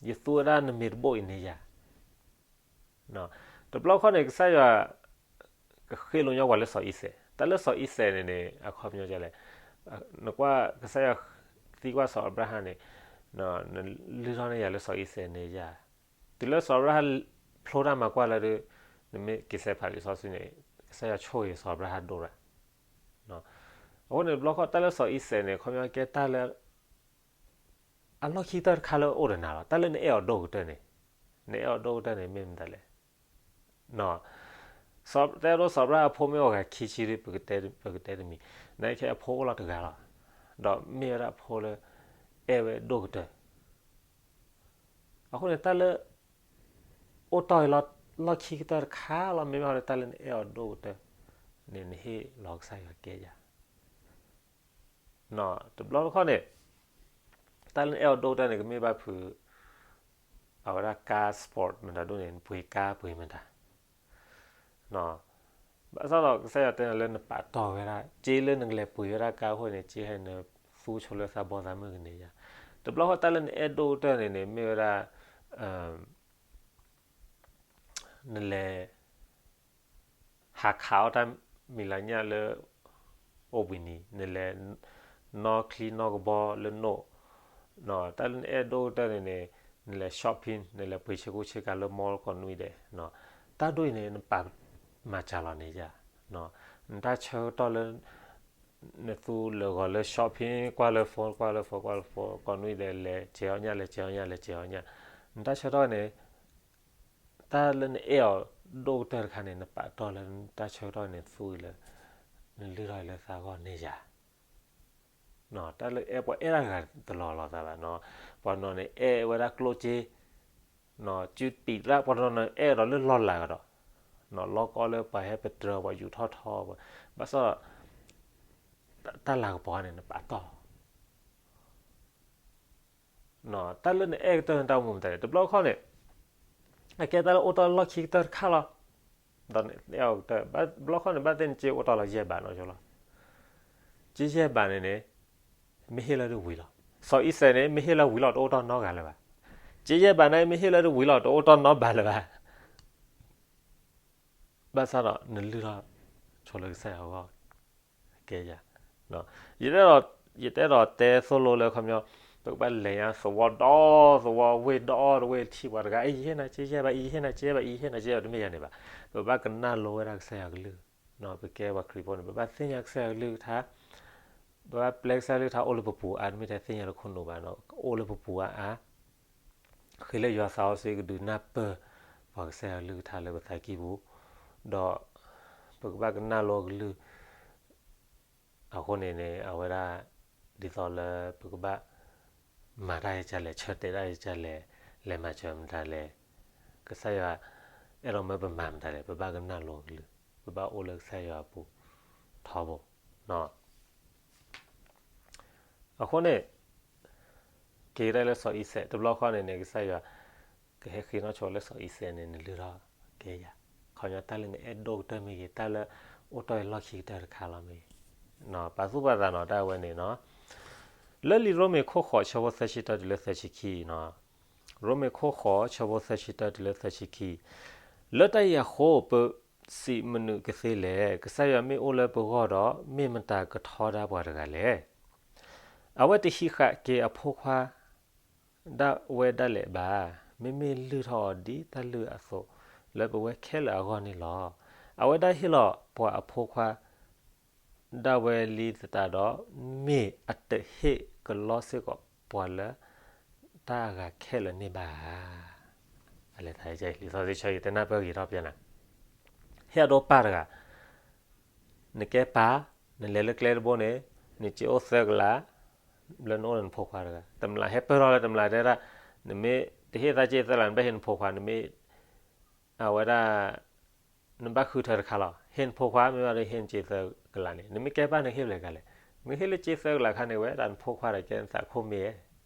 ယသူဝဲဒၣ်နမ့ၢ်တဘိၣ်အံၤန့ၢ်ယၤ တဘျီခီန့ၣ် ကစၢ်ယွၤ ကဃ့လိာ်ညီပှၤလၢစီၤအံၤစဲး, တၢ်လၢစီၤအံၤစဲးန့ၣ်န့ၣ် အခီပညီဒ်လဲၣ်, နကွၢ် ကစၢ်ယွၤသံကွၢ်စီၤအၤဘြၤဟၣ်န့ၣ်, နလုၢ်ထီၣ်န့ၢ်ယၤလၢစီၤအံၤစဲးန့ၢ်ယၤ, တုၤလၢစီၤအၤဘြၤဟၣ် ဖျိတၢ်မၤကွၢ်လၢဒုး, နမ့ၢ်က့ၤစဲးဖးလံာ်စီဆှံန့ၣ်, ကစၢ်ယွၤဆိၣ်ဂ့ၤစီၤအၤဘြၤဟၣ်ဒိၣ်ရၣ်. အဃိန့ၣ် တဘျီခီတၢ်လၢစီၤအံၤစဲးန့ၣ် အခီပညီကဲတၢ်လၢ အလီၢ်ခံကတၢၢ်တခါလၢအအိၣ်ဒီးနၤလီၤ. တၢ်လၢနအဲၣ်အီၤဒိၣ်ကတၢၢ်န့ၣ်, နအဲၣ်အီၤဒိၣ်ကတၢၢ်န့ၣ် မ့ၢ်မတၤလဲၣ်. တဲဒိစီၤအၤဘြၤဟၣ်အဖိမ့ၢ်အိၣ်ဂၤခံဆံဒီး ပကတဲတမံၤ, နာ်က့ခဲအဖိအိၣ်လီၤတဂၤလီၤ, ဒီးမ့ၢ်ဝဲဒၣ်အဖိလၢ အဲၣ်ဝဲဒိၣ်ကတၢၢ်. အဃိန့ၣ် တၢ်လၢ အိၣ်တီၢ်လီၢ်ခံကတၢၢ်တခါလီၤ, မ့မ့ၢ်လၢတၢ်လၢနအဲၣ်အီၤဒိၣ်ကတၢၢ်န့ၣ် နဟ့ၣ်လီၤကစၢ်ယွၤကဲယၤ တဘျီတခီန့ၣ်, တၢ်လၢနအဲၣ်အီၤဒိၣ်ကတၢၢ်န့ၣ် ကမ့ၢ်ဘၣ်ဖုး အဝဲဒၣ်ကါ sport မတၤဒိၣ်န့ၣ် နပှ့ၤကါပှ့ၤမတၤ, ဘၣ်ဆၣ်ဒီးကစၢ်ယွၤတဲနၤလၢနပာ်တီၢ်ဝဲဒၣ် က့လၢနကလဲၤပှ့ၤဝဲဒၣ်ကါအဃိန့ၣ် က့ဟဲနသူဆိလၢသးဘီသးမုၢ်ကန့ၢ်ယၤ, တဘျီဃီတၢ်လၢနအဲၣ်ဒိၣ်ကတၢၢ်န့ၣ်န့ၣ် မ့ၢ်ဝဲဒၣ် နလဲၤ ဟးခးအီၣ်တၢ်မံၤလၤညၣ်လၢ အိၣ်ဘှံးနံၤ, နလဲၤ နီၣ်ချံနီၣ်ကဘီလၢနိၣ်, တၢ်လၢနအဲၣ်ဒိၣ်ကတၢၢ်န့ၣ်န့ၣ် နလဲၤ shopping, နလဲၤပှ့ၤဆ့ကူဆ့ကၤလၢ mall ကိးနွံဒဲး, တၢ်ဒိၣ်အံၤန့ၣ် နပာ်မၤစှၤလီၤန့ၢ်ယၤ, နတၢ်ဆၢကတီၢ်လၢ နသူလၢာ်ဂီၤလၢ shopping ကွၢ်လၢ phone ကွၢ်လၢ phone ကွၢ်လၢ phone ကိးနွံဒဲး လဲၤစဲးအီၣ်ညၣ် လဲၤစဲးအီၣ်ညၣ် လဲၤစဲးအီၣ်ညၣ်, နတၢ်ဆၢကတီၢ်န့ၣ် တၢ်လၢနအဲၣ်အီၤဒိၣ်ကတၢၢ်တခါန့ၣ် နပာ်တီၢ်လၢနတၢ်ဆၢကတီၢ်န့ၣ် သူအံၤလၢ နလုၢ်ထီၣ်အံၤလၢသးဂီၢ်န့ၢ်ယၤ, တၢ်လၢအဲၣ်ပှၤအဲၣ်တၢ်ဂၤတလီၤလိာ်သးဘၣ်, ပှၤနီၢ်န့ၣ်အဲၣ်ဝဲဒၣ်ကျိၣ်စ့, စုပံးတၢ် ပှၤနီၢ်န့ၣ်အဲၣ်ဒီးလၢလီၢ်လၤကဒီး, လီၢ်ကီလၢပှၤဟဲပတြၢၤပှၤယူးထီၣ်ထီ, ဘၣ်ဆၣ် တၢ်လၤကပီၤန့ၣ် နပာ်တီၢ် တၢ်လၢနအဲၣ်ကတၢၢ်န့ၣ် တၢ်အိၣ်မူမတၤလဲၣ်, တဘျီခီန့ၣ် အကဲတၢ်လၢအိၣ်တီၢ်လၢလီၢ်ခံကတၢၢ်တခါလီၤ, ဒီးနအဲၣ်အီၤကတၢၢ်, ဘၣ်တဘျီခီန့ၣ် ဘၣ်သ့ၣ်နက့အိၣ်တီၢ်လီၤယဲၢ်ဘးနီၢ်ဆိလီၤ, က့ယဲၢ်ဘးန့ၣ်န့ၣ် မ့ၢ်ဟ့ၣ်လၢတဝံၤလီၤ, စီၤအံၤစဲးန့ၣ် မ့ၢ်ဟ့ၣ်လၢဝံၤလီၤ တအိၣ်တီၢ်နီတဂၤလၢၤဘၣ်, က့ယဲၢ်ဘးန့ၣ် မ့ၢ်ဟ့ၣ်လၢတဝံၤလီၤ တအိၣ်တီၢ်နီတဘးလၢၤဘၣ်, ဘၣ်ဆၣ်ဒီးနလုၢ်ထီၣ်ဆိလၢကစၢ်ယွၤအဂီၢ် ကဲယၤ, ယတဲဒီး ယတဲဒီးတဲသိၣ်လိလၢခီပညီ ပကဘၣ်လဲၤညါသဝီဒီသဝီ ဝ့ၢ်ဒီတဝ့ၢ် ထံၣ်ပှၤတဂၤ အံၤယဟ့ၣ်နၤက့ယဲၢ်ဘး အံၤယဟ့ၣ်နၤက့ယဲၢ်ဘး အံၤယဟ့ၣ်နၤက့ယဲၢ်ဘး တမ့ၢ်ယၤန့ၣ်ဘၣ်, ပဘၣ်ကနၣ်လိဝဲဒၣ်ကစၢ်ယွၤကလုၢ်, ပကဲပှၤခရံာ်ဖိန့ၣ် ပဘၣ်သ့ၣ်ညါကစၢ်ယွၤကလုၢ်ကထါ, ပဘၣ်ပျဲကစၢ်ယွၤကလုၢ်ကထါအိၣ်လၢပပူၤအါ, တမ့ၢ်ထဲသ့ၣ်ညါလၢခိၣ်နူာ်ဘၣ်, အိၣ်လၢပပူၤအါအါ ဃ့လၢယွၤသးစီဆှံကဒုးနၢ်ပၢၢ် ပှၤကစၢ်ယွၤကလုၢ်ကထါလၢပသးကံၢ်ပူၤ, ဒီး ပကဘၣ်ကနၣ်လိအကလုၢ်, အဃိန့ၣ်န့ၣ် အဝဲဒၣ် ဒ်သိးလၢပကဘၣ် မၤတၢ်ယကလဲၣ် ဆၢတဲာ်တၢ်ယကလဲၣ် လဲၤမၤစၢၤမတၤလဲၣ်, ကစၢ်ယွၤ အဲၣ်ဒိးမၢပမၤမတၤလဲၣ် ပဘၣ်ကနၣ်လိအကလုၢ်, ပဘၣ်အိၣ်လၢကစၢ်ယွၤအပူၤထီဘိ အဃိန့ၣ် က့ၤကဒါလၢစီၤအံၤစဲး တဘျီဃီန့ၣ်န့ၣ် ကစၢ်ယွၤ ကဟဲဃ့နီၣ်ဆိလၢစီၤအံၤစဲးန့ၣ် နလုၢ်ထီၣ်ကဲယၤ, ခီပညီတၢ်လၢနအဲၣ်ဒိၣ်ကတၢၢ်မ့ၢ်ဂ့ၤ တၢ်လၢအိၣ်တီၢ်လၢလီၢ်ခံကတၢၢ်တခါလီၤမ့ၢ်ဂ့ၤ, ပာ်သူၣ်ပာ်သးနီၤတၢ်အဝဲန့ၣ်နီၤ, လၢလံာ်ရိမ့ၤခိၣ်ဃိးဆၢဖိသၢဆံတၢတုၤလၢသၢဆံခံနီၤ, ရိမ့ၤခိၣ်ဃိးဆၢဖိသၢဆံတၢတုၤလၢသၢဆံခံ, လၢတၢ်အံၤအဃိ ပစံးမနုၤကသ့လဲၣ်, ကစၢ်ယွၤမ့ၢ်အိၣ်လၢပဂီၢ်ဒီး မ့ၢ်မတၤကထီဒါပှၤတဂၤလဲၣ်. အဝဲတဟံးဃာ်က့ၤအဖိခွါ ဒၣ်ဝဲဒၣ်လဲာ်ဘၣ်, မ့မ့ၢ်လုၢ်ထီၣ်အီၤဒ်တၢ်လုၢ်အသိး လၢပဝဲခဲလၢာ်အဂီၢ်န့ၣ်လီၤ. အဝဲဒၣ်ဟ့ၣ်လီၤပှၤအဖိခွါ ဒၣ်ဝဲလံသတးဒီး မ့ၢ်အတဟ့ၣ်ကလီစ့ၢ်ကီးပှၤလၢတၢ်အဂၤခဲလၢာ်န့ၣ်ဘၣ်ဧါ. အလဲၤသးလံာ်စီဆှံဆၢအံၤ တနၢ်ပၢၢ်ဂ့ၤထီၣ်ပျဲနၤ, ဟ့ၣ်အဒိပၢ်တဂၤ နကဲပၢ်, နလဲၤလၢကျဲတဘိန့ၣ် နစ့အိၣ်သၢကလး, ဘျီနအိၣ်ဒီးနဖိခွါတဂၤ, တမျာ်ဟဲပၢၢ်ထီၣ်လၢတမျာ်တဲဒၣ်, နမ့ၢ်တဟ့ၣ်သးစ့သၢကလး နဘၣ်ဟ့ၣ်နဖိခွါ, နမ့ၢ် အဝဲဒၣ် နဘၣ်ဃုထၢတခါလီၤ, ဟ့ၣ်နဖိခွါ မ့ၢ်ဘၣ်ဒီးဟ့ၣ်နစ့သၢကလးန့ၣ်, နမ့ၢ်ကဲပၢ်န့ၣ်ဟ့ၣ်ဘျဲၣ်ကလဲၣ်, နဟ့ၣ်လၢစ့သၢကလးခါန့ၣ်ဝဲဒၣ်နဖိခွါဒီးကဲနသးခိၣ်မ့ၢ်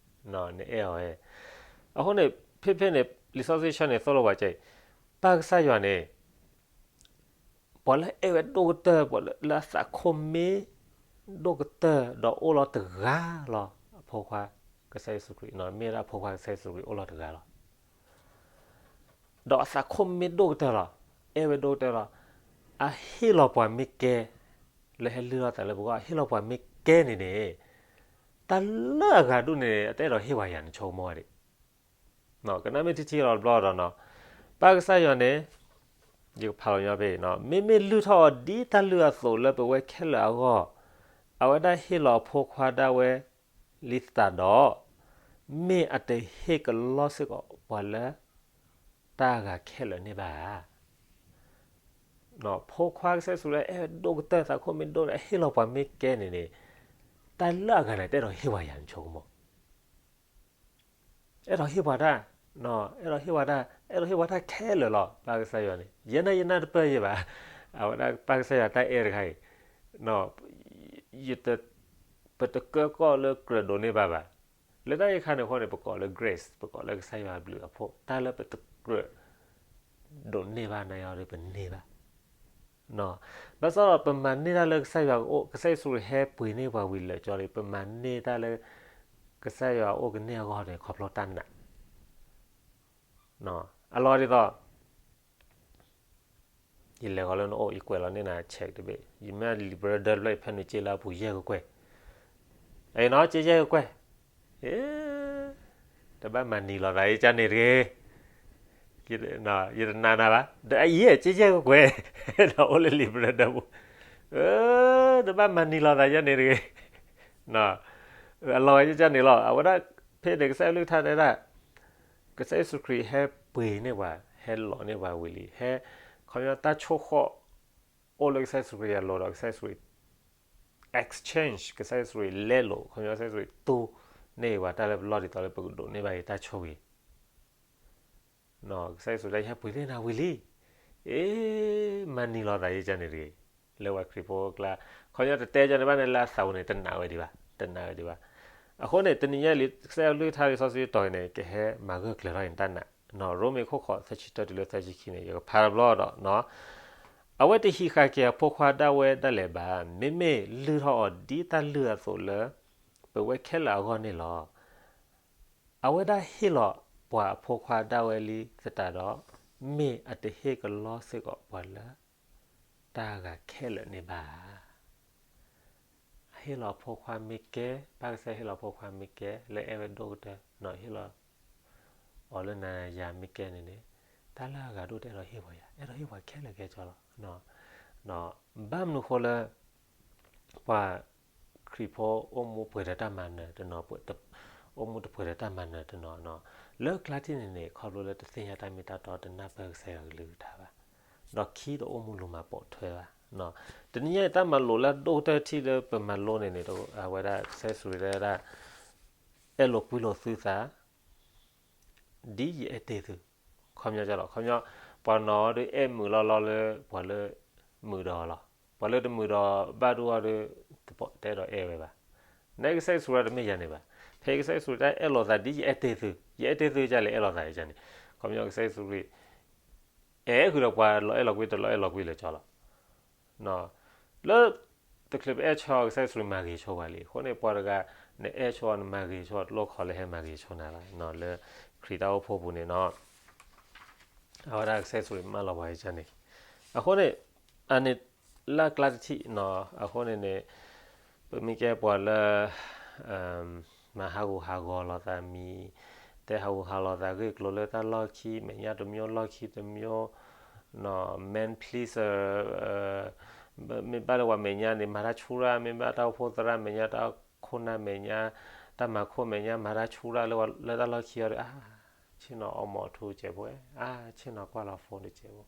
ဧါ, နအဲၣ်အီၤဧါ. အဃိန့ၣ် ဖဲဖဲန့ၣ် လံာ်စီဆှံဆၢန့ၣ်သိၣ်လိပှၤကဲအံၤ, ပၢ်ကစၢ်ယွၤန့ၣ် ပှၤလၢအအဲၣ်ဝဲဒိၣ်ကတၢၢ် ပှၤလၢအသးခိၣ်မ့ၢ်ဒိၣ်ကတၢၢ် ဒီးအိၣ်လီၤတဂၤလီၤ, အဖိခွါကစၢ်ယ့ၣ်ၡူးခရံာ်, မ့ၢ်ဒၣ်အဖိခွါကစၢ်ယ့ၣ်ၡူးခရံာ်အိၣ်လီၤတဂၤလီၤ. ဒီးအသးခိၣ်မ့ၢ်ဒိၣ်ကတၢၢ်လီၤ, အဲၣ်ဝဲဒိၣ်ကတၢၢ်လီၤ, အဟ့ၣ်လီၤပှၤမ့ၢ်ကဲ, လၢဟဲလုၢ်ထီၣ်သးလၢပဂီၢ် အဟ့ၣ်လီၤပှၤမ့ၢ်ကဲန့ၣ်န့ၣ်, တၢ်လၢအဂၤဒိၣ်န့ၣ် အတအဲၣ်ဒိးဟ့ၣ်ပှၤယၤန့ၣ် ဆိကမိၣ်ဝဲဒၣ် ကနၣ်မ့ၢ်ထံထံလီၤတဘျီဒီးနီၤ, ပၢ်ကစၢ်ယွၤန့ၣ်, ယကဖးလီၤညီဖဲအံၤ, မ့မ့ၢ်လုၢ်ထီၣ်အီၤဒ်တၢ်လုၢ်အသိးလၢပဝဲခဲလၢာ်အဂီၢ်, အဝဲဒၣ်ဟ့ၣ်လီၤအဖိခွါဒၣ်ဝဲလံသတးဒီး, မ့ၢ်အတဟ့ၣ်ကလီစ့ၢ်ကီးပှၤလၢ တၢ်ဂၤခဲလၢာ်န့ၣ်ဘၣ်ဧါ. ဖိခွါကစၢ်ယ့ၣ်ၡူးလၢအဲၣ်ဒိၣ်ကတၢၢ် သးခိၣ်မ့ၢ်ဒိၣ်ဒီး ဟ့ၣ်လီၤပှၤမ့ၢ်ကဲန့ၣ်န့ၣ်, တၢ်လၢအဂၤန့ၣ် တအဲၣ်ဒိးဟ့ၣ်ပှၤယၤန့ၣ် ဆိကမိၣ်, အဲၣ်ဒိးဟ့ၣ်ပှၤတၢ်, အဲၣ်ဒိးဟ့ၣ်ပှၤတၢ်, အဲၣ်ဒိးဟ့ၣ်ပှၤတၢ်ခဲလၢာ်လီၤ. ပၢ်ကစၢ်ယွၤန့ၣ် ယဲနာ်ယနၢ်တပၢၢ်ယဲဘၣ်. အဝဲဒၣ်ပၢ်ကစၢ်ယွၤတၢ်အဲၣ်တခါအံၤ, ယတ, ပတကၢကီၢ်လၢကြၢးဒိးန့ၢ်ဘၣ်ဘၣ်. လၢတၢ်အံၤအခါန့ၣ်အဃိန့ၣ် ပကိးလၢ grace, ပကိးလၢကစၢ်ယွၤအဘျုးအဖှိၣ်, တၢ်လၢပတကြၢးဒိးန့ၢ်ဘၣ်နာ်က့ဒီး ပန့ၢ်ဘၣ်. ဘၣ်ဆၣ်ဒီးပမၤန့ၢ်တၢ်လၢကစၢ်ယွၤအအိၣ်, ကစၢ်ယ့ၣ်ၡူးခရံာ်ဟဲပှ့ၤန့ၢ်ပှၤဝံၤလၢာ်ကၠီလံ, ပမၤန့ၢ်တၢ်လၢ ကစၢ်ယွၤအအိၣ်ကန့ၢ်အဂီၢ်န့ၣ် ခီဖျိတၢ်နာ်, အလီၢ်ဒ်သိး ယလဲၤဃီၤလၢနအိၣ် ယကွဲးလီၤန့ၢ်နၤ check တဘ့ၣ်, ယမ့ၢ်လံာ်ပရၢဒၢတဖျၢၣ် ယဖဲနုာ်စ့လၢအပူၤယဲၢ်ကကွဲၢ်, အံၤနီၤ စ့ယဲၢ်ကကွဲၢ်, တဘၣ်မၤနံၤလိာ်သးယကန့ၣ်တဂ့ၤ, ယတနာ်နၤဘၣ်, ဒီးအံၤစ့ယဲၢ်ကကွဲၢ်, ဒီးအိၣ်လၢလံာ်ပရၢဒၢပူၤ, တဘၣ်မၤနံၤလိာ်သးယန့ၣ်တဂ့ၤ, အလီၢ်ဝဲယကန့ၣ်လီၤ. အဝဲဒၣ်ဖဲန့ၣ် ကစၢ်ယွၤကလုၢ်ကထါတဲဒၣ် ကစၢ်ယ့ၣ်ၡူးခရံာ်ဟဲပှ့ၤန့ၢ်ပှၤ, ဟဲလီၤန့ၢ်ပှၤဝံၤလံ, ဟဲ, ခီပညီတၢ်ဆိၣ်ဃီၣ် အိၣ်လၢကစၢ်ယ့ၣ်ၡူးခရံာ်အလိၤဒီး ကစၢ်ယ့ၣ်ၡူးခရံာ် exchange, ကစၢ်ယ့ၣ်ၡူးခရံာ်လဲလိာ်, ခီပညီကစၢ်ယ့ၣ်ၡူးခရံာ်တူၢ်န့ၢ်ပှၤတၢ်လၢပလီၢ်ဒ်သိးလၢပကဒိးန့ၢ်ဘၣ်အံၤတၢ်ဆိၣ်ဂ့ၤ ကစၢ်ယ့ၣ်ၡူးတၢ်ဟဲပှ့ၤန့ၢ်နၤဝံၤလံ, အ့, မၤနံၤလိာ်သးယကန့ၣ်တဂ့ၤ, လၢပှၤခရံာ်ဖိအကျါ, ခီပညီတတဲကန့ၣ်ဘၣ်န့ၣ် လၢအသးပူၤန့ၣ် တနာ်ဝဲဒံးဘၣ်, တနာ်ဝဲဒံးဘၣ်. အဃိန့ၣ် တနံၤညါလံ ကစၢ်ယွၤကလုၢ်ကထါလံာ်စီဆှံတီၤအံၤန့ၣ် ကဟဲမၤဂၢၢ်ကျၢၤထီၣ်အံၤတၢ်နာ်, ရိမ့ၤခိၣ်ဃိး သၢဆံတၢတုၤလၢသၢဆံခံန့ၣ် ယကဖးတဘျီဒီး အဝဲတဟံးဃာ်က့ၤအဖိခွါဒၣ်ဝဲဒၣ်လဲာ်ဘၣ်, မ့မ့ၢ်လုၢ်ထီၣ်အီၤဒ်တၢ်လုၢ်အသိးလၢ ပဝဲခဲလၢာ်အဂီၢ်န့ၣ်လီၤ. အဝဲဒၣ်ဟ့ၣ်လီၤပှၤအဖိခွါဒၣ်ဝဲလံသတးဒီး, မ့ၢ်အတဟ့ၣ်ကလီစ့ၢ်ကီးပှၤလၢ တၢ်ဂၤခဲလၢာ်န့ၣ်ဘၣ်. အဟ့ၣ်လီၤအဖိခွါမ့ၢ်ကဲ, ပၢ်ကစၢ်ဟ့ၣ်လီၤအဖိခွါမ့ၢ်ကဲ လၢအဲၣ်ဝဲဒိၣ်ကတၢၢ်, ဟ့ၣ်လီၤအီၤလၢနၤယၤမ့ၢ်ကဲန့ၣ်န့ၣ်, တၢ်လၢအဂၤဒိၣ်တအဲၣ်ဒိးဟ့ၣ်ပှၤယၤ, အဲၣ်ဒိးဟ့ၣ်ပှၤခဲလၢာ်ခဲဆ့လီၤ. ဒီးဘၣ်မနုၤဃိလၢ ပှၤခရံာ်ဖိအိၣ်မူပှဲၤဒီးတၢ်မၤနၢၤတနီၤ, အိၣ်မူတပှဲၤဒီးတၢ်မၤနၢၤတနီၤနီၤ, လၢကျါထံၣ်န့ၣ်န့ၣ် ခီဖျိလၢတသ့ၣ်ညါတၢ်မ့ၢ်တၢ်တီ, တနၢ်ပၢၢ်ကစၢ်ယွၤကလုၢ်ကထါဘၣ်, ဒီးခံတအိၣ်မူလူၤမၤပိာ်ထွဲဘၣ်. တနံၤညါအံၤတၢ်မၤလိာ်လၢအဒိၣ်ကတၢၢ်ထံၣ်လၢပမၤလိန့ၣ်န့ၣ် အဝဲဒၣ်ကစၢ်ယ့ၣ်ၡူးခရံာ်တဲဝဲဒၣ် အဲၣ်လိာ်ကွံလိာ်သုသး ဒ်ယအဲၣ်တ့ၢ်သု, ခီပညီလီၤ, ခီပညီ, ပှၤနီၢ်ဒီးအဲၣ်မုာ်လီၤလီၤလၢပှၤလၢမုာ်ဒီးလီၤ, ပှၤလၢတမုာ်ဒီးဘၣ်ဒိအီၤဒီး တအဲၣ်ဒိးအဲၣ်ဝဲဘၣ်. နကစၢ်ယ့ၣ်ၡူးတမ့ၢ်ယၤန့ၣ်ဘၣ်. ဖဲကစၢ်ယ့ၣ်ၡူးတၢ်အဲၣ်လိာ်သးဒ်ယအဲၣ်တ့ၢ်သု, ယအဲၣ်တ့ၢ်သုကလဲၣ်အဲၣ်လိာ်သးယကန့ၣ်, ခီပညီကစၢ်ယ့ၣ်ၡူးခရံာ် အဲၣ်ဃုာ်ဒီးပှၤလီၤအဲၣ်လီၤကွံ တလီၤအဲၣ်လီၤကွံလၢာ်ကၠီလီၤ. လၢ တချုးပအဲၣ်ဆိကစၢ်ယ့ၣ်ၡူးခရံာ်မၤဂ့ၤဆိပှၤလံ, အဃိန့ၣ် ပှၤတဂၤ နအဲၣ်ဆိ နမၤဂ့ၤဆိ တလိၣ်ခိးလၢဟဲမၤဂ့ၤဆိနၤဘၣ်, လၢခရံာ်တၢ်အိၣ်ဖှိၣ်ပူၤန့ၣ်နီၤ, အဝဲဒၣ်ကစၢ်ယ့ၣ်ၡူးခရံာ်မၢလီၤပှၤယကန့ၣ်, အဃိန့ၣ် အန့ၣ် လၢကျါတထံၣ်နီၤ, အဃိန့ၣ်န့ၣ် ပမ့ၢ်ကဲပှၤလၢ မၤဟးဂူာ်ဟးဂီၤလိာ်သးမံၤ, တဲဟးဂူာ်ဟးဂီၤလိာ်သးဂ့ၢ်ကျိၤလၢတၢ်လီၢ်ခံ မဲာ်ညါတမျိုး လီၢ်ခံတမျိုး, man pleaser, မ့ၢ်ဘၣ်လၢပှၤမဲာ်ညါန့ၣ် မၤတၢ်ဆူၣ်ရၣ်, မ့ၢ်ဘၣ်တၢ်အိၣ်ဖှိၣ်သရၣ်မဲာ်ညါ, တၢ်ခိၣ်နၢ်မဲာ်ညါ, တၢ်မၤခိၣ်မဲာ်ညါ မၤတၢ်ဆူၣ်ရၣ်လၢတၢ်လီၢ်ခံအီၤဒီး အါ, ဆ့ၣ်နီၤအီမီၤထူစဲးဖိ, အါ, ဆ့ၣ်နီၤကွၢ်လီၤ phone တစဲးဖိ,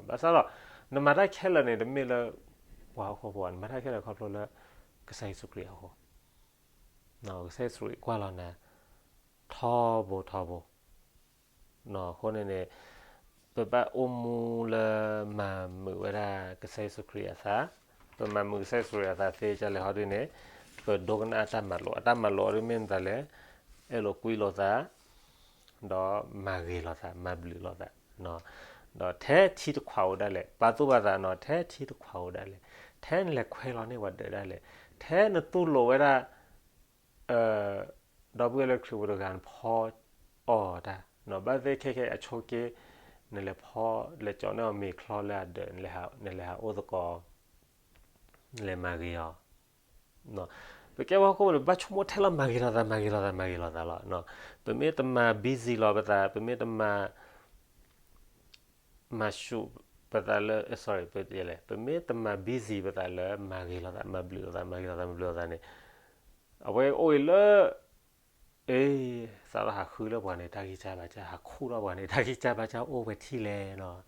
ဘၣ်ဆၣ်ဒီး နမၤတၢ်ခဲလၢာ်န့ၣ် တမ့ၢ်လၢ ပှၤဟီၣ်ခိၣ်ဖိဘၣ်, နမၤတၢ်ခဲလၢာ်ခီဖျိလၢ ကစၢ်ယ့ၣ်ၡူးခရံာ်အဃိ, ကစၢ်ယ့ၣ်ၡူးခရံာ်ကွၢ်လီၤနၤ ထီဘိထီဘိ အဃိန့ၣ်န့ၣ် ပဘၣ်အိၣ်မူလၢမၤမုာ်ဝဲဒၣ်ကစၢ်ယ့ၣ်ၡူးခရံာ်အသး, ပမၤမုာ်ကစၢ်ယ့ၣ်ၡူးခရံာ်အသးသ့ဒ်လဲၣ်ဟီဒ်န့ၣ်, ပဒိကနၣ်အတၢ်မၤလိာ်, အတၢ်မၤလိာ်အီၤဒ်မ့ၢ်မတၤလဲၣ်, အဲၣ်လိာ်ကွံလိာ်သး, ဒီးမၤဂ့ၤလိာ်သး, မၤဘျုးလိာ်သး, ဒီးထဲထံတခွးဧိၤဒၣ်လဲာ်, ပာ်သူၣ်ပာ်သးနီၤ, ထဲထံတခွးဧိၤဒၣ်လဲာ်, ထဲနလဲၤခွဲးလီၤန့ၢ်ပှၤဒၢးဒၣ်လဲာ်, ထဲနတူၢ်လိာ်ဝဲဒၣ် ဒီပုၢ်ဝဲၢ်လၢခရံာ်ဖိတဂၤနဖီအီၣ်တၢ်, ဘၣ်သ့ၣ်ခဲခဲအဆိးက့ နလဲၤဖီ လဲၤကၠီန့ၢ်အီၤမ့ၤချီလၢအဒၢး နလဲၤဟးအိၣ်သကိး လဲၤမၤဂ့ၤအီၤ. ပကဲပှၤဟီၣ်ခိၣ်ဖိန့ၣ် ဘၣ်ဆိကမိၣ်ထဲလီၤမၤဂ့ၤလိာ်သး မၤဂ့ၤလိာ်သး မၤဂ့ၤလိာ်သးလီၤ. ပမ့ၢ်တမၤ busy လီၤပသး ပမ့ၢ်တမၤ မၤရှုာ်ပသးလၢ sorry ပလဲၣ် ပမ့ၢ်တမၤ busy ပသးလၢ မၤဂ့ၤလိာ်သး မၤဘျုးလိာ်သး မၤဂ့ၤလိာ်သး မၤဘျုးလိာ်သးန့ၣ် အဝဲအိၣ်အံၤလၢ အ့ သးလီၤဟးဃုလၢပှၤန့ၣ် တၢ်ဂံၢ်စၢ်ဘါစၢ် ဟးခူၣ်ထီၣ်ပှၤန့ၣ် တၢ်ဂံၢ်စၢ်ဘါစၢ်အိၣ်ဝဲထံၣ်လဲၣ်နီၤ.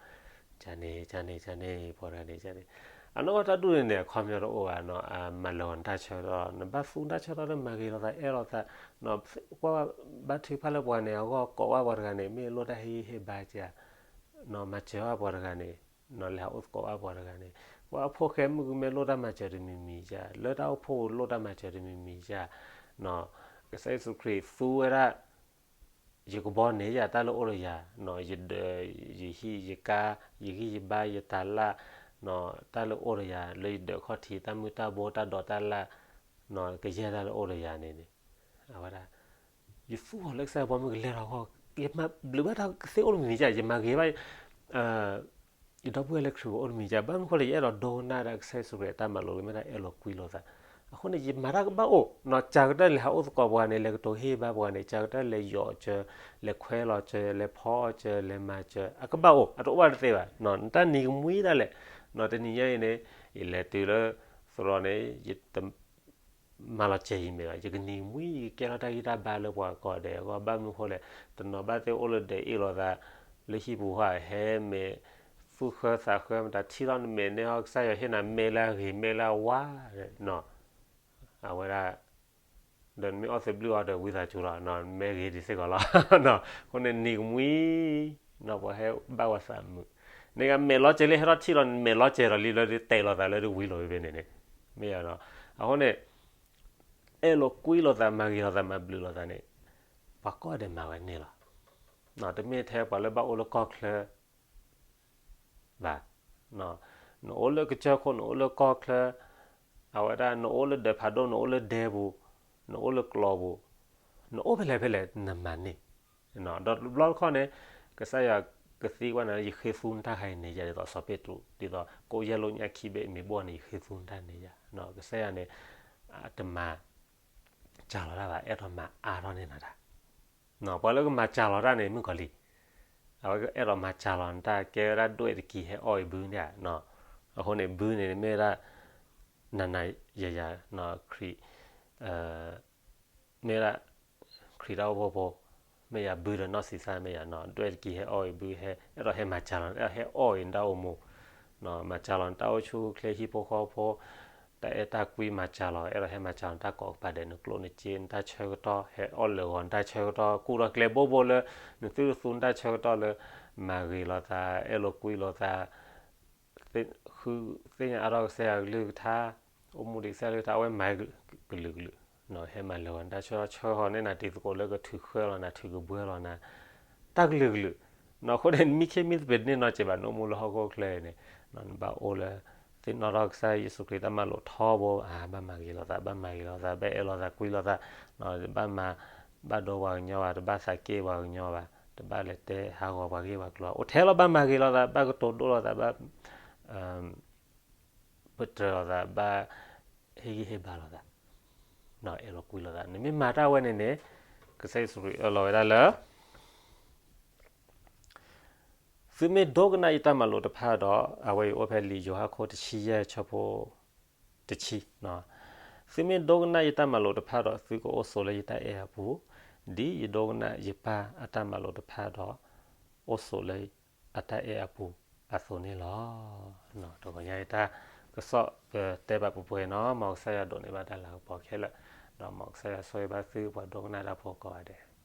ကန့ၣ် ကန့ၣ် ကန့ၣ် ပှၤတဂၤန့ၣ် ကန့ၣ် အနီၢ်ကီၢ်တၢ်ဒူၣ်န့ၣ်န့ၣ် အခီပညီတအိၣ်ဘၣ်နီၤ အမၤလၢာ်ဂီၤနတၢ်ဆၢကတီၢ် နဘၣ်သူနတၢ်ဆၢကတီၢ်လၢမၤဂ့ၤလိာ်သး အဲၣ်လိာ်သး ကွၢ်ဘါထုကဖၣ်လၢပှၤန့ၣ် အဂီၢ်ကိးဘၣ်ပှၤတဂၤန့ၣ် မ့ၢ်လိၣ်တၢ်ဟ့ၣ်ဂံၢ်ဟ့ၣ်ဘါက နီၤ မၤစၢၤဘၣ်ပှၤတဂၤန့ၣ် နီၤ လဲၤဟးအိၣ်သကိးဘၣ်ပှၤတဂၤန့ၣ် ပှၤအဖိဃဲမုၣ်ကမဲလိၣ်တၢ်မၤစၢၤတမံၤမံၤက လၢတၢ်အိၣ်ဖှိၣ်လိၣ်တၢ်မၤစၢၤတမံၤမံၤက နီၤ ကစၢ်ယ့ၣ်ၡူးခရံာ်သူဝဲဒၣ် ယကဘီန့ၣ်ယၤတၢ်လၢအိၣ်ဒီးယၤ နီၤ ယဒၢး ယဟံၣ်ယကါ ယဂံၢ်ယဘါ ယတၤလၣ် နီၤ တၢ်လၢအိၣ်ဒီးယၤ လၢယဒၢးခီၣ်ထံး တၢ်မုၢ်တၢ်ဘိ တၢ်ဒိးတၢ်လၣ် နီၤ ကယဲၢ်တၢ်လၢအိၣ်ဒီးယၤန့ၣ်န့ၣ် အဝဲဒၣ် ယသူအီၤလၢကစၢ်ယွၤဘီမုၢ်ကလဲၤထီၣ်အဂီၢ် ယမၤဘျုးဘၣ်တၢ်ကသ့အိၣ်တမံၤမံၤက ယမၤဂ့ၤဘၣ် ယဒီပုၢ်ဝဲၢ်လၢခရံာ်ဖိအိၣ်တမံၤက ဘၣ်မနုၤဃိလဲၣ် ယအဲၣ်ဒိးဒိကနၣ်ဒၣ်ကစၢ်ယ့ၣ်ၡူးခရံာ်အတၢ်မၤလိလၢမ့ၢ်ဒၣ်အဲၣ်လိာ်ကွံလိာ်သး အဃိန့ၣ် ယမၤတၢ်ကဘၣ်အိၣ် နီၤ ကၢ်ကတၢၢ်လဲၤဟးအိၣ်သကိးပှၤန့ၣ် လဲၤကတိၤဟ့ၣ်ဘါပှၤန့ၣ် ကၢ်ကတၢၢ်လဲၤယီၤစၢၤ လဲၤခွဲလီၤစၢၤ လဲၤဖီအီၣ်စၢၤ လဲၤမၤစၢၤ အကဘၣ်အိၣ် အတအိၣ်ဘၣ်တသ့ဘၣ် နီၤ နတၢ်နံၤကမှံဒၣ်လဲာ် နီၤ တနံၤညါအံၤန့ၣ် ယလဲၤတုၤလၢသရိာ်န့ၣ် ယတ မၤလီၤစဲၤယံၤမ့ၢ်ဘၣ် ယကနံၤကမှံ ယကကဲထီၣ်တၢ်ဂံၢ်တၢ်ဘါလၢပှၤကိးဂၤဒဲးအဂီၢ် ဘၣ်မနုၤဃိလဲၣ် တနီၤဘၣ်သ့ၣ်အိၣ်လၢဒၢးအ့ၣ်လိာ်သး လၢဟံၣ်ပူၤဟီၣ်ဟဲမ့ၢ် သူၣ်ဃၢသးဃၢမတၤထံၣ်လီၤနမဲာ်န့ၢ်ဟီၣ် ကစၢ်ယွၤဟ့ၣ်နၤမဲာ်လၢအဂ့ၤ မဲာ်လၢအဝါ နီၤ အဝဲဒၣ် ဒီးနမ့ၢ်အီၣ်သဘျုးအီၤဒီးဝံသးစူၤလီၤ နမဲာ်ဂ့ၤဒံးစ့ၢ်ကီးလီၤ အဃိန့ၣ်နံၤကမှံ နီၤ ပှၤဟဲဘၣ်ဝဲသးမုာ် န့ၣ်ကမဲာ်လီၤစဲၤလၢဟဲထီၣ်ထံၣ်လီၤ နမဲာ်လီၤစဲၤဒီးလံလၢဒုးတဲာ်လိာ်သးလၢဒုးဝံလိာ်ဝဲဖဲန့ၣ်န့ၣ် မ့ၢ်ယါဒီး အဃိန့ၣ် အဲၣ်လိာ်ကွံလိာ်သး မၤဂ့ၤလိာ်သး မၤဘျုးလိာ်သးန့ၣ် ပှၤကိးဂၤဒဲးမၤဝဲန့ၣ်လီၤ. တမ့ၢ်ထဲပှၤလၢဘၣ်အိၣ်လၢကီၢ်ချၢ ဘၣ်. နအိၣ်လၢကစၢၢ်ခိၣ် နအိၣ်လၢကီၢ်ချၢ, အဝဲဒၣ်နအိၣ်လၢဒၢးဖးဒိၣ် နအိၣ်လၢဒဲပူၤ, နအိၣ်လၢကျီပူၤ, နအိၣ်ဖဲလဲၣ်ဖဲလဲၣ် နမၤန့ၢ်. ဒီးတဘျီတခီၣ်န့ၣ် ကစၢ်ယွၤကသံကွၢ်နၤလၢ ယဃ့သူနတၢ်ခါအံၤန့ၣ်ယၤ ဒ်သိးစီၤပ့းတရူး ဒ်သိးကိးယဲၢ်လိညၣ်ခံဘ့ၣ်မ့ၢ်ဘီၣ်န့ၣ် ယဃ့သူနတၢ်န့ၣ်ယၤ. ကစၢ်ယွၤန့ၣ် တမၤ စှၤလီၤတၢ်ဘၣ် အဲၣ်ဒိးမၤအါထီၣ်န့ၢ်နၤတၢ်. ပှၤလၢကမၤစှၤလီၤတၢ်န့ၣ် မုၣ်ကီၤလံၢ်, အဝဲအဲၣ်ဒိးမၤစှၤလီၤနတၢ် ကဲဝဲဒၣ်ဒွဲၣ်တကံၤဟဲအီၣ်အံၤဘုန့ၣ်. အဃိန့ၣ် ဘုန့ၣ်မ့ၢ်ဝဲဒၣ် နၤနၤယၤယၤ ခရံာ် မ့ၢ်ဝဲဒၣ် ခရံာ်တၢ်အိၣ်ဖှိၣ်ဖိ, မ့ၢ်ယၤဘုဒီးနီၢ်ဆံးသၣ်မ့ၢ်ယၤနီၤ ဒွဲၣ်တကံၤဟဲအီၣ်အံၤဘု ဟဲအဲၣ်ဒိးဟဲမၤစှၤလီၤ အဲၣ်ဒိးဟဲအီၣ်အံၤနတၢ်အိၣ်မူ, မၤစှၤလီၤနတၢ်အိၣ်ဆူၣ်အိၣ်ချ့ဟံၣ်ဖိဃီဖိ, တၢ်အဲၣ်တၢ်ကွံမၤစှၤလီၤ အဲၣ်ဒိးဟဲမၤစှၤလီၤနတၢ်ကိးကပၤဒဲး နကျိၣ်နစ့ နတၢ်ဆၢကတီၢ် ဟဲအီၣ်လၢာ်ဂီၤနတၢ်ဆၢကတီၢ် ကူၣ်ထီၣ်ကျဲဘိဘိလၢ နသုတသူနတၢ်ဆၢကတီၢ်လၢ မၤဂ့ၤလိာ်သး အဲၣ်လိာ်ကွံလိာ်သး ဃုသ့ၣ်ညါအါထီၣ်ကစၢ်ယွၤကလုၢ်ကထါ, အိၣ်မူဒံးကစၢ်ယွၤကလုၢ်ကထါ အဝဲမၤကလုာ်ကလုာ်, ဟဲမၤလၢာ်ဂီၤနတၢ်ဆၢကတီၢ် ဆှၢဃီၤန့ၢ်နၤတံၤသကိးလၢကထုးဃၢလီၤနၤ ထုးကဘှၢလီၤနၤ တၢ်ကလုာ်ကလုာ်, အဃိန့ၣ် နမံခ့မံသပ့ၤတန့ၢ်နီတစဲးဘၣ် နအိၣ်မူလၢဟီၣ်ခိၣ်ချၢအံၤန့ၣ်, နဘၣ်အိၣ်လၢ သ့ၣ်နီၣ်ထီၣ်ကစၢ်ယ့ၣ်ၡူးခရံာ်တၢ်မၤလိာ်ထီဘိ, ဘၣ်မၤဂ့ၤလိာ်သး ဘၣ်မၤဂ့ၤလိာ်သး ဘၣ်အဲၣ်လိာ်သးကွံလိာ်သး, တဘၣ်မၤ ဘၣ်ဒိပှၤကညီဘၣ်, တဘၣ်သးက့ၢ်ပှၤကညီဘၣ်, တဘၣ်လဲၤတဲဟးဂီၤပှၤဂ့ၢ်ပှၤကျိၤဘၣ်, အိၣ်ထဲလီၤ ဘၣ်မၤဂ့ၤလိာ်သး ဘၣ်ကတိၤဒိၣ်လိာ်သး ဘၣ် ပတြၢၤလိာ်သး ဘၣ်ဟ့ၣ်ဂံၢ်ဟ့ၣ်ဘါလိာ်သး, အဲၣ်လိာ်ကွံလိာ်သး နမ့ၢ်မၤတၢ်ဝဲန့ၣ်န့ၣ် ကစၢ်ယ့ၣ်ၡူးခရံာ်အၢၣ်လီၤဝဲဒၣ်လၢ သုမ့ၢ်ဒိကနၣ်ယတၢ်မၤလိာ်တဖၣ်ဒီး, အဝဲအံၤအိၣ်ဖဲလံာ်ယိၤဟၣ်ခိၣ်တဆံယဲၢ်ဆၢဖိတဆံ, သုမ့ၢ်ဒိကနၣ်ယတၢ်မၤလိာ်တဖၣ်ဒီး သုကအိၣ်ဆိးလၢယတၢ်အဲၣ်အပူၤ, ဒ်ယဒိကနၣ်ယပၢ်အတၢ်မၤလိာ်တဖၣ်ဒီး, အိၣ်ဆိးလၢအတၢ်အဲၣ်အပူၤအသိးန့ၣ်လီၤ. တဂီၤညါအံၤတၢ်ကစီၣ် ပတဲဘၣ်ပှဲၤပှဲၤနီၤ, မ်ကစၢ်ယွၤဒိးန့ၢ်ဘၣ်တၢ်လၤကပီၤခဲလၢာ်, ဒီးမ်ကစၢ်ယွၤဆိၣ်ဂ့ၤဘၣ်သုပှၤဒိကနၣ်တၢ်ဖိကိးဂၤဒဲး.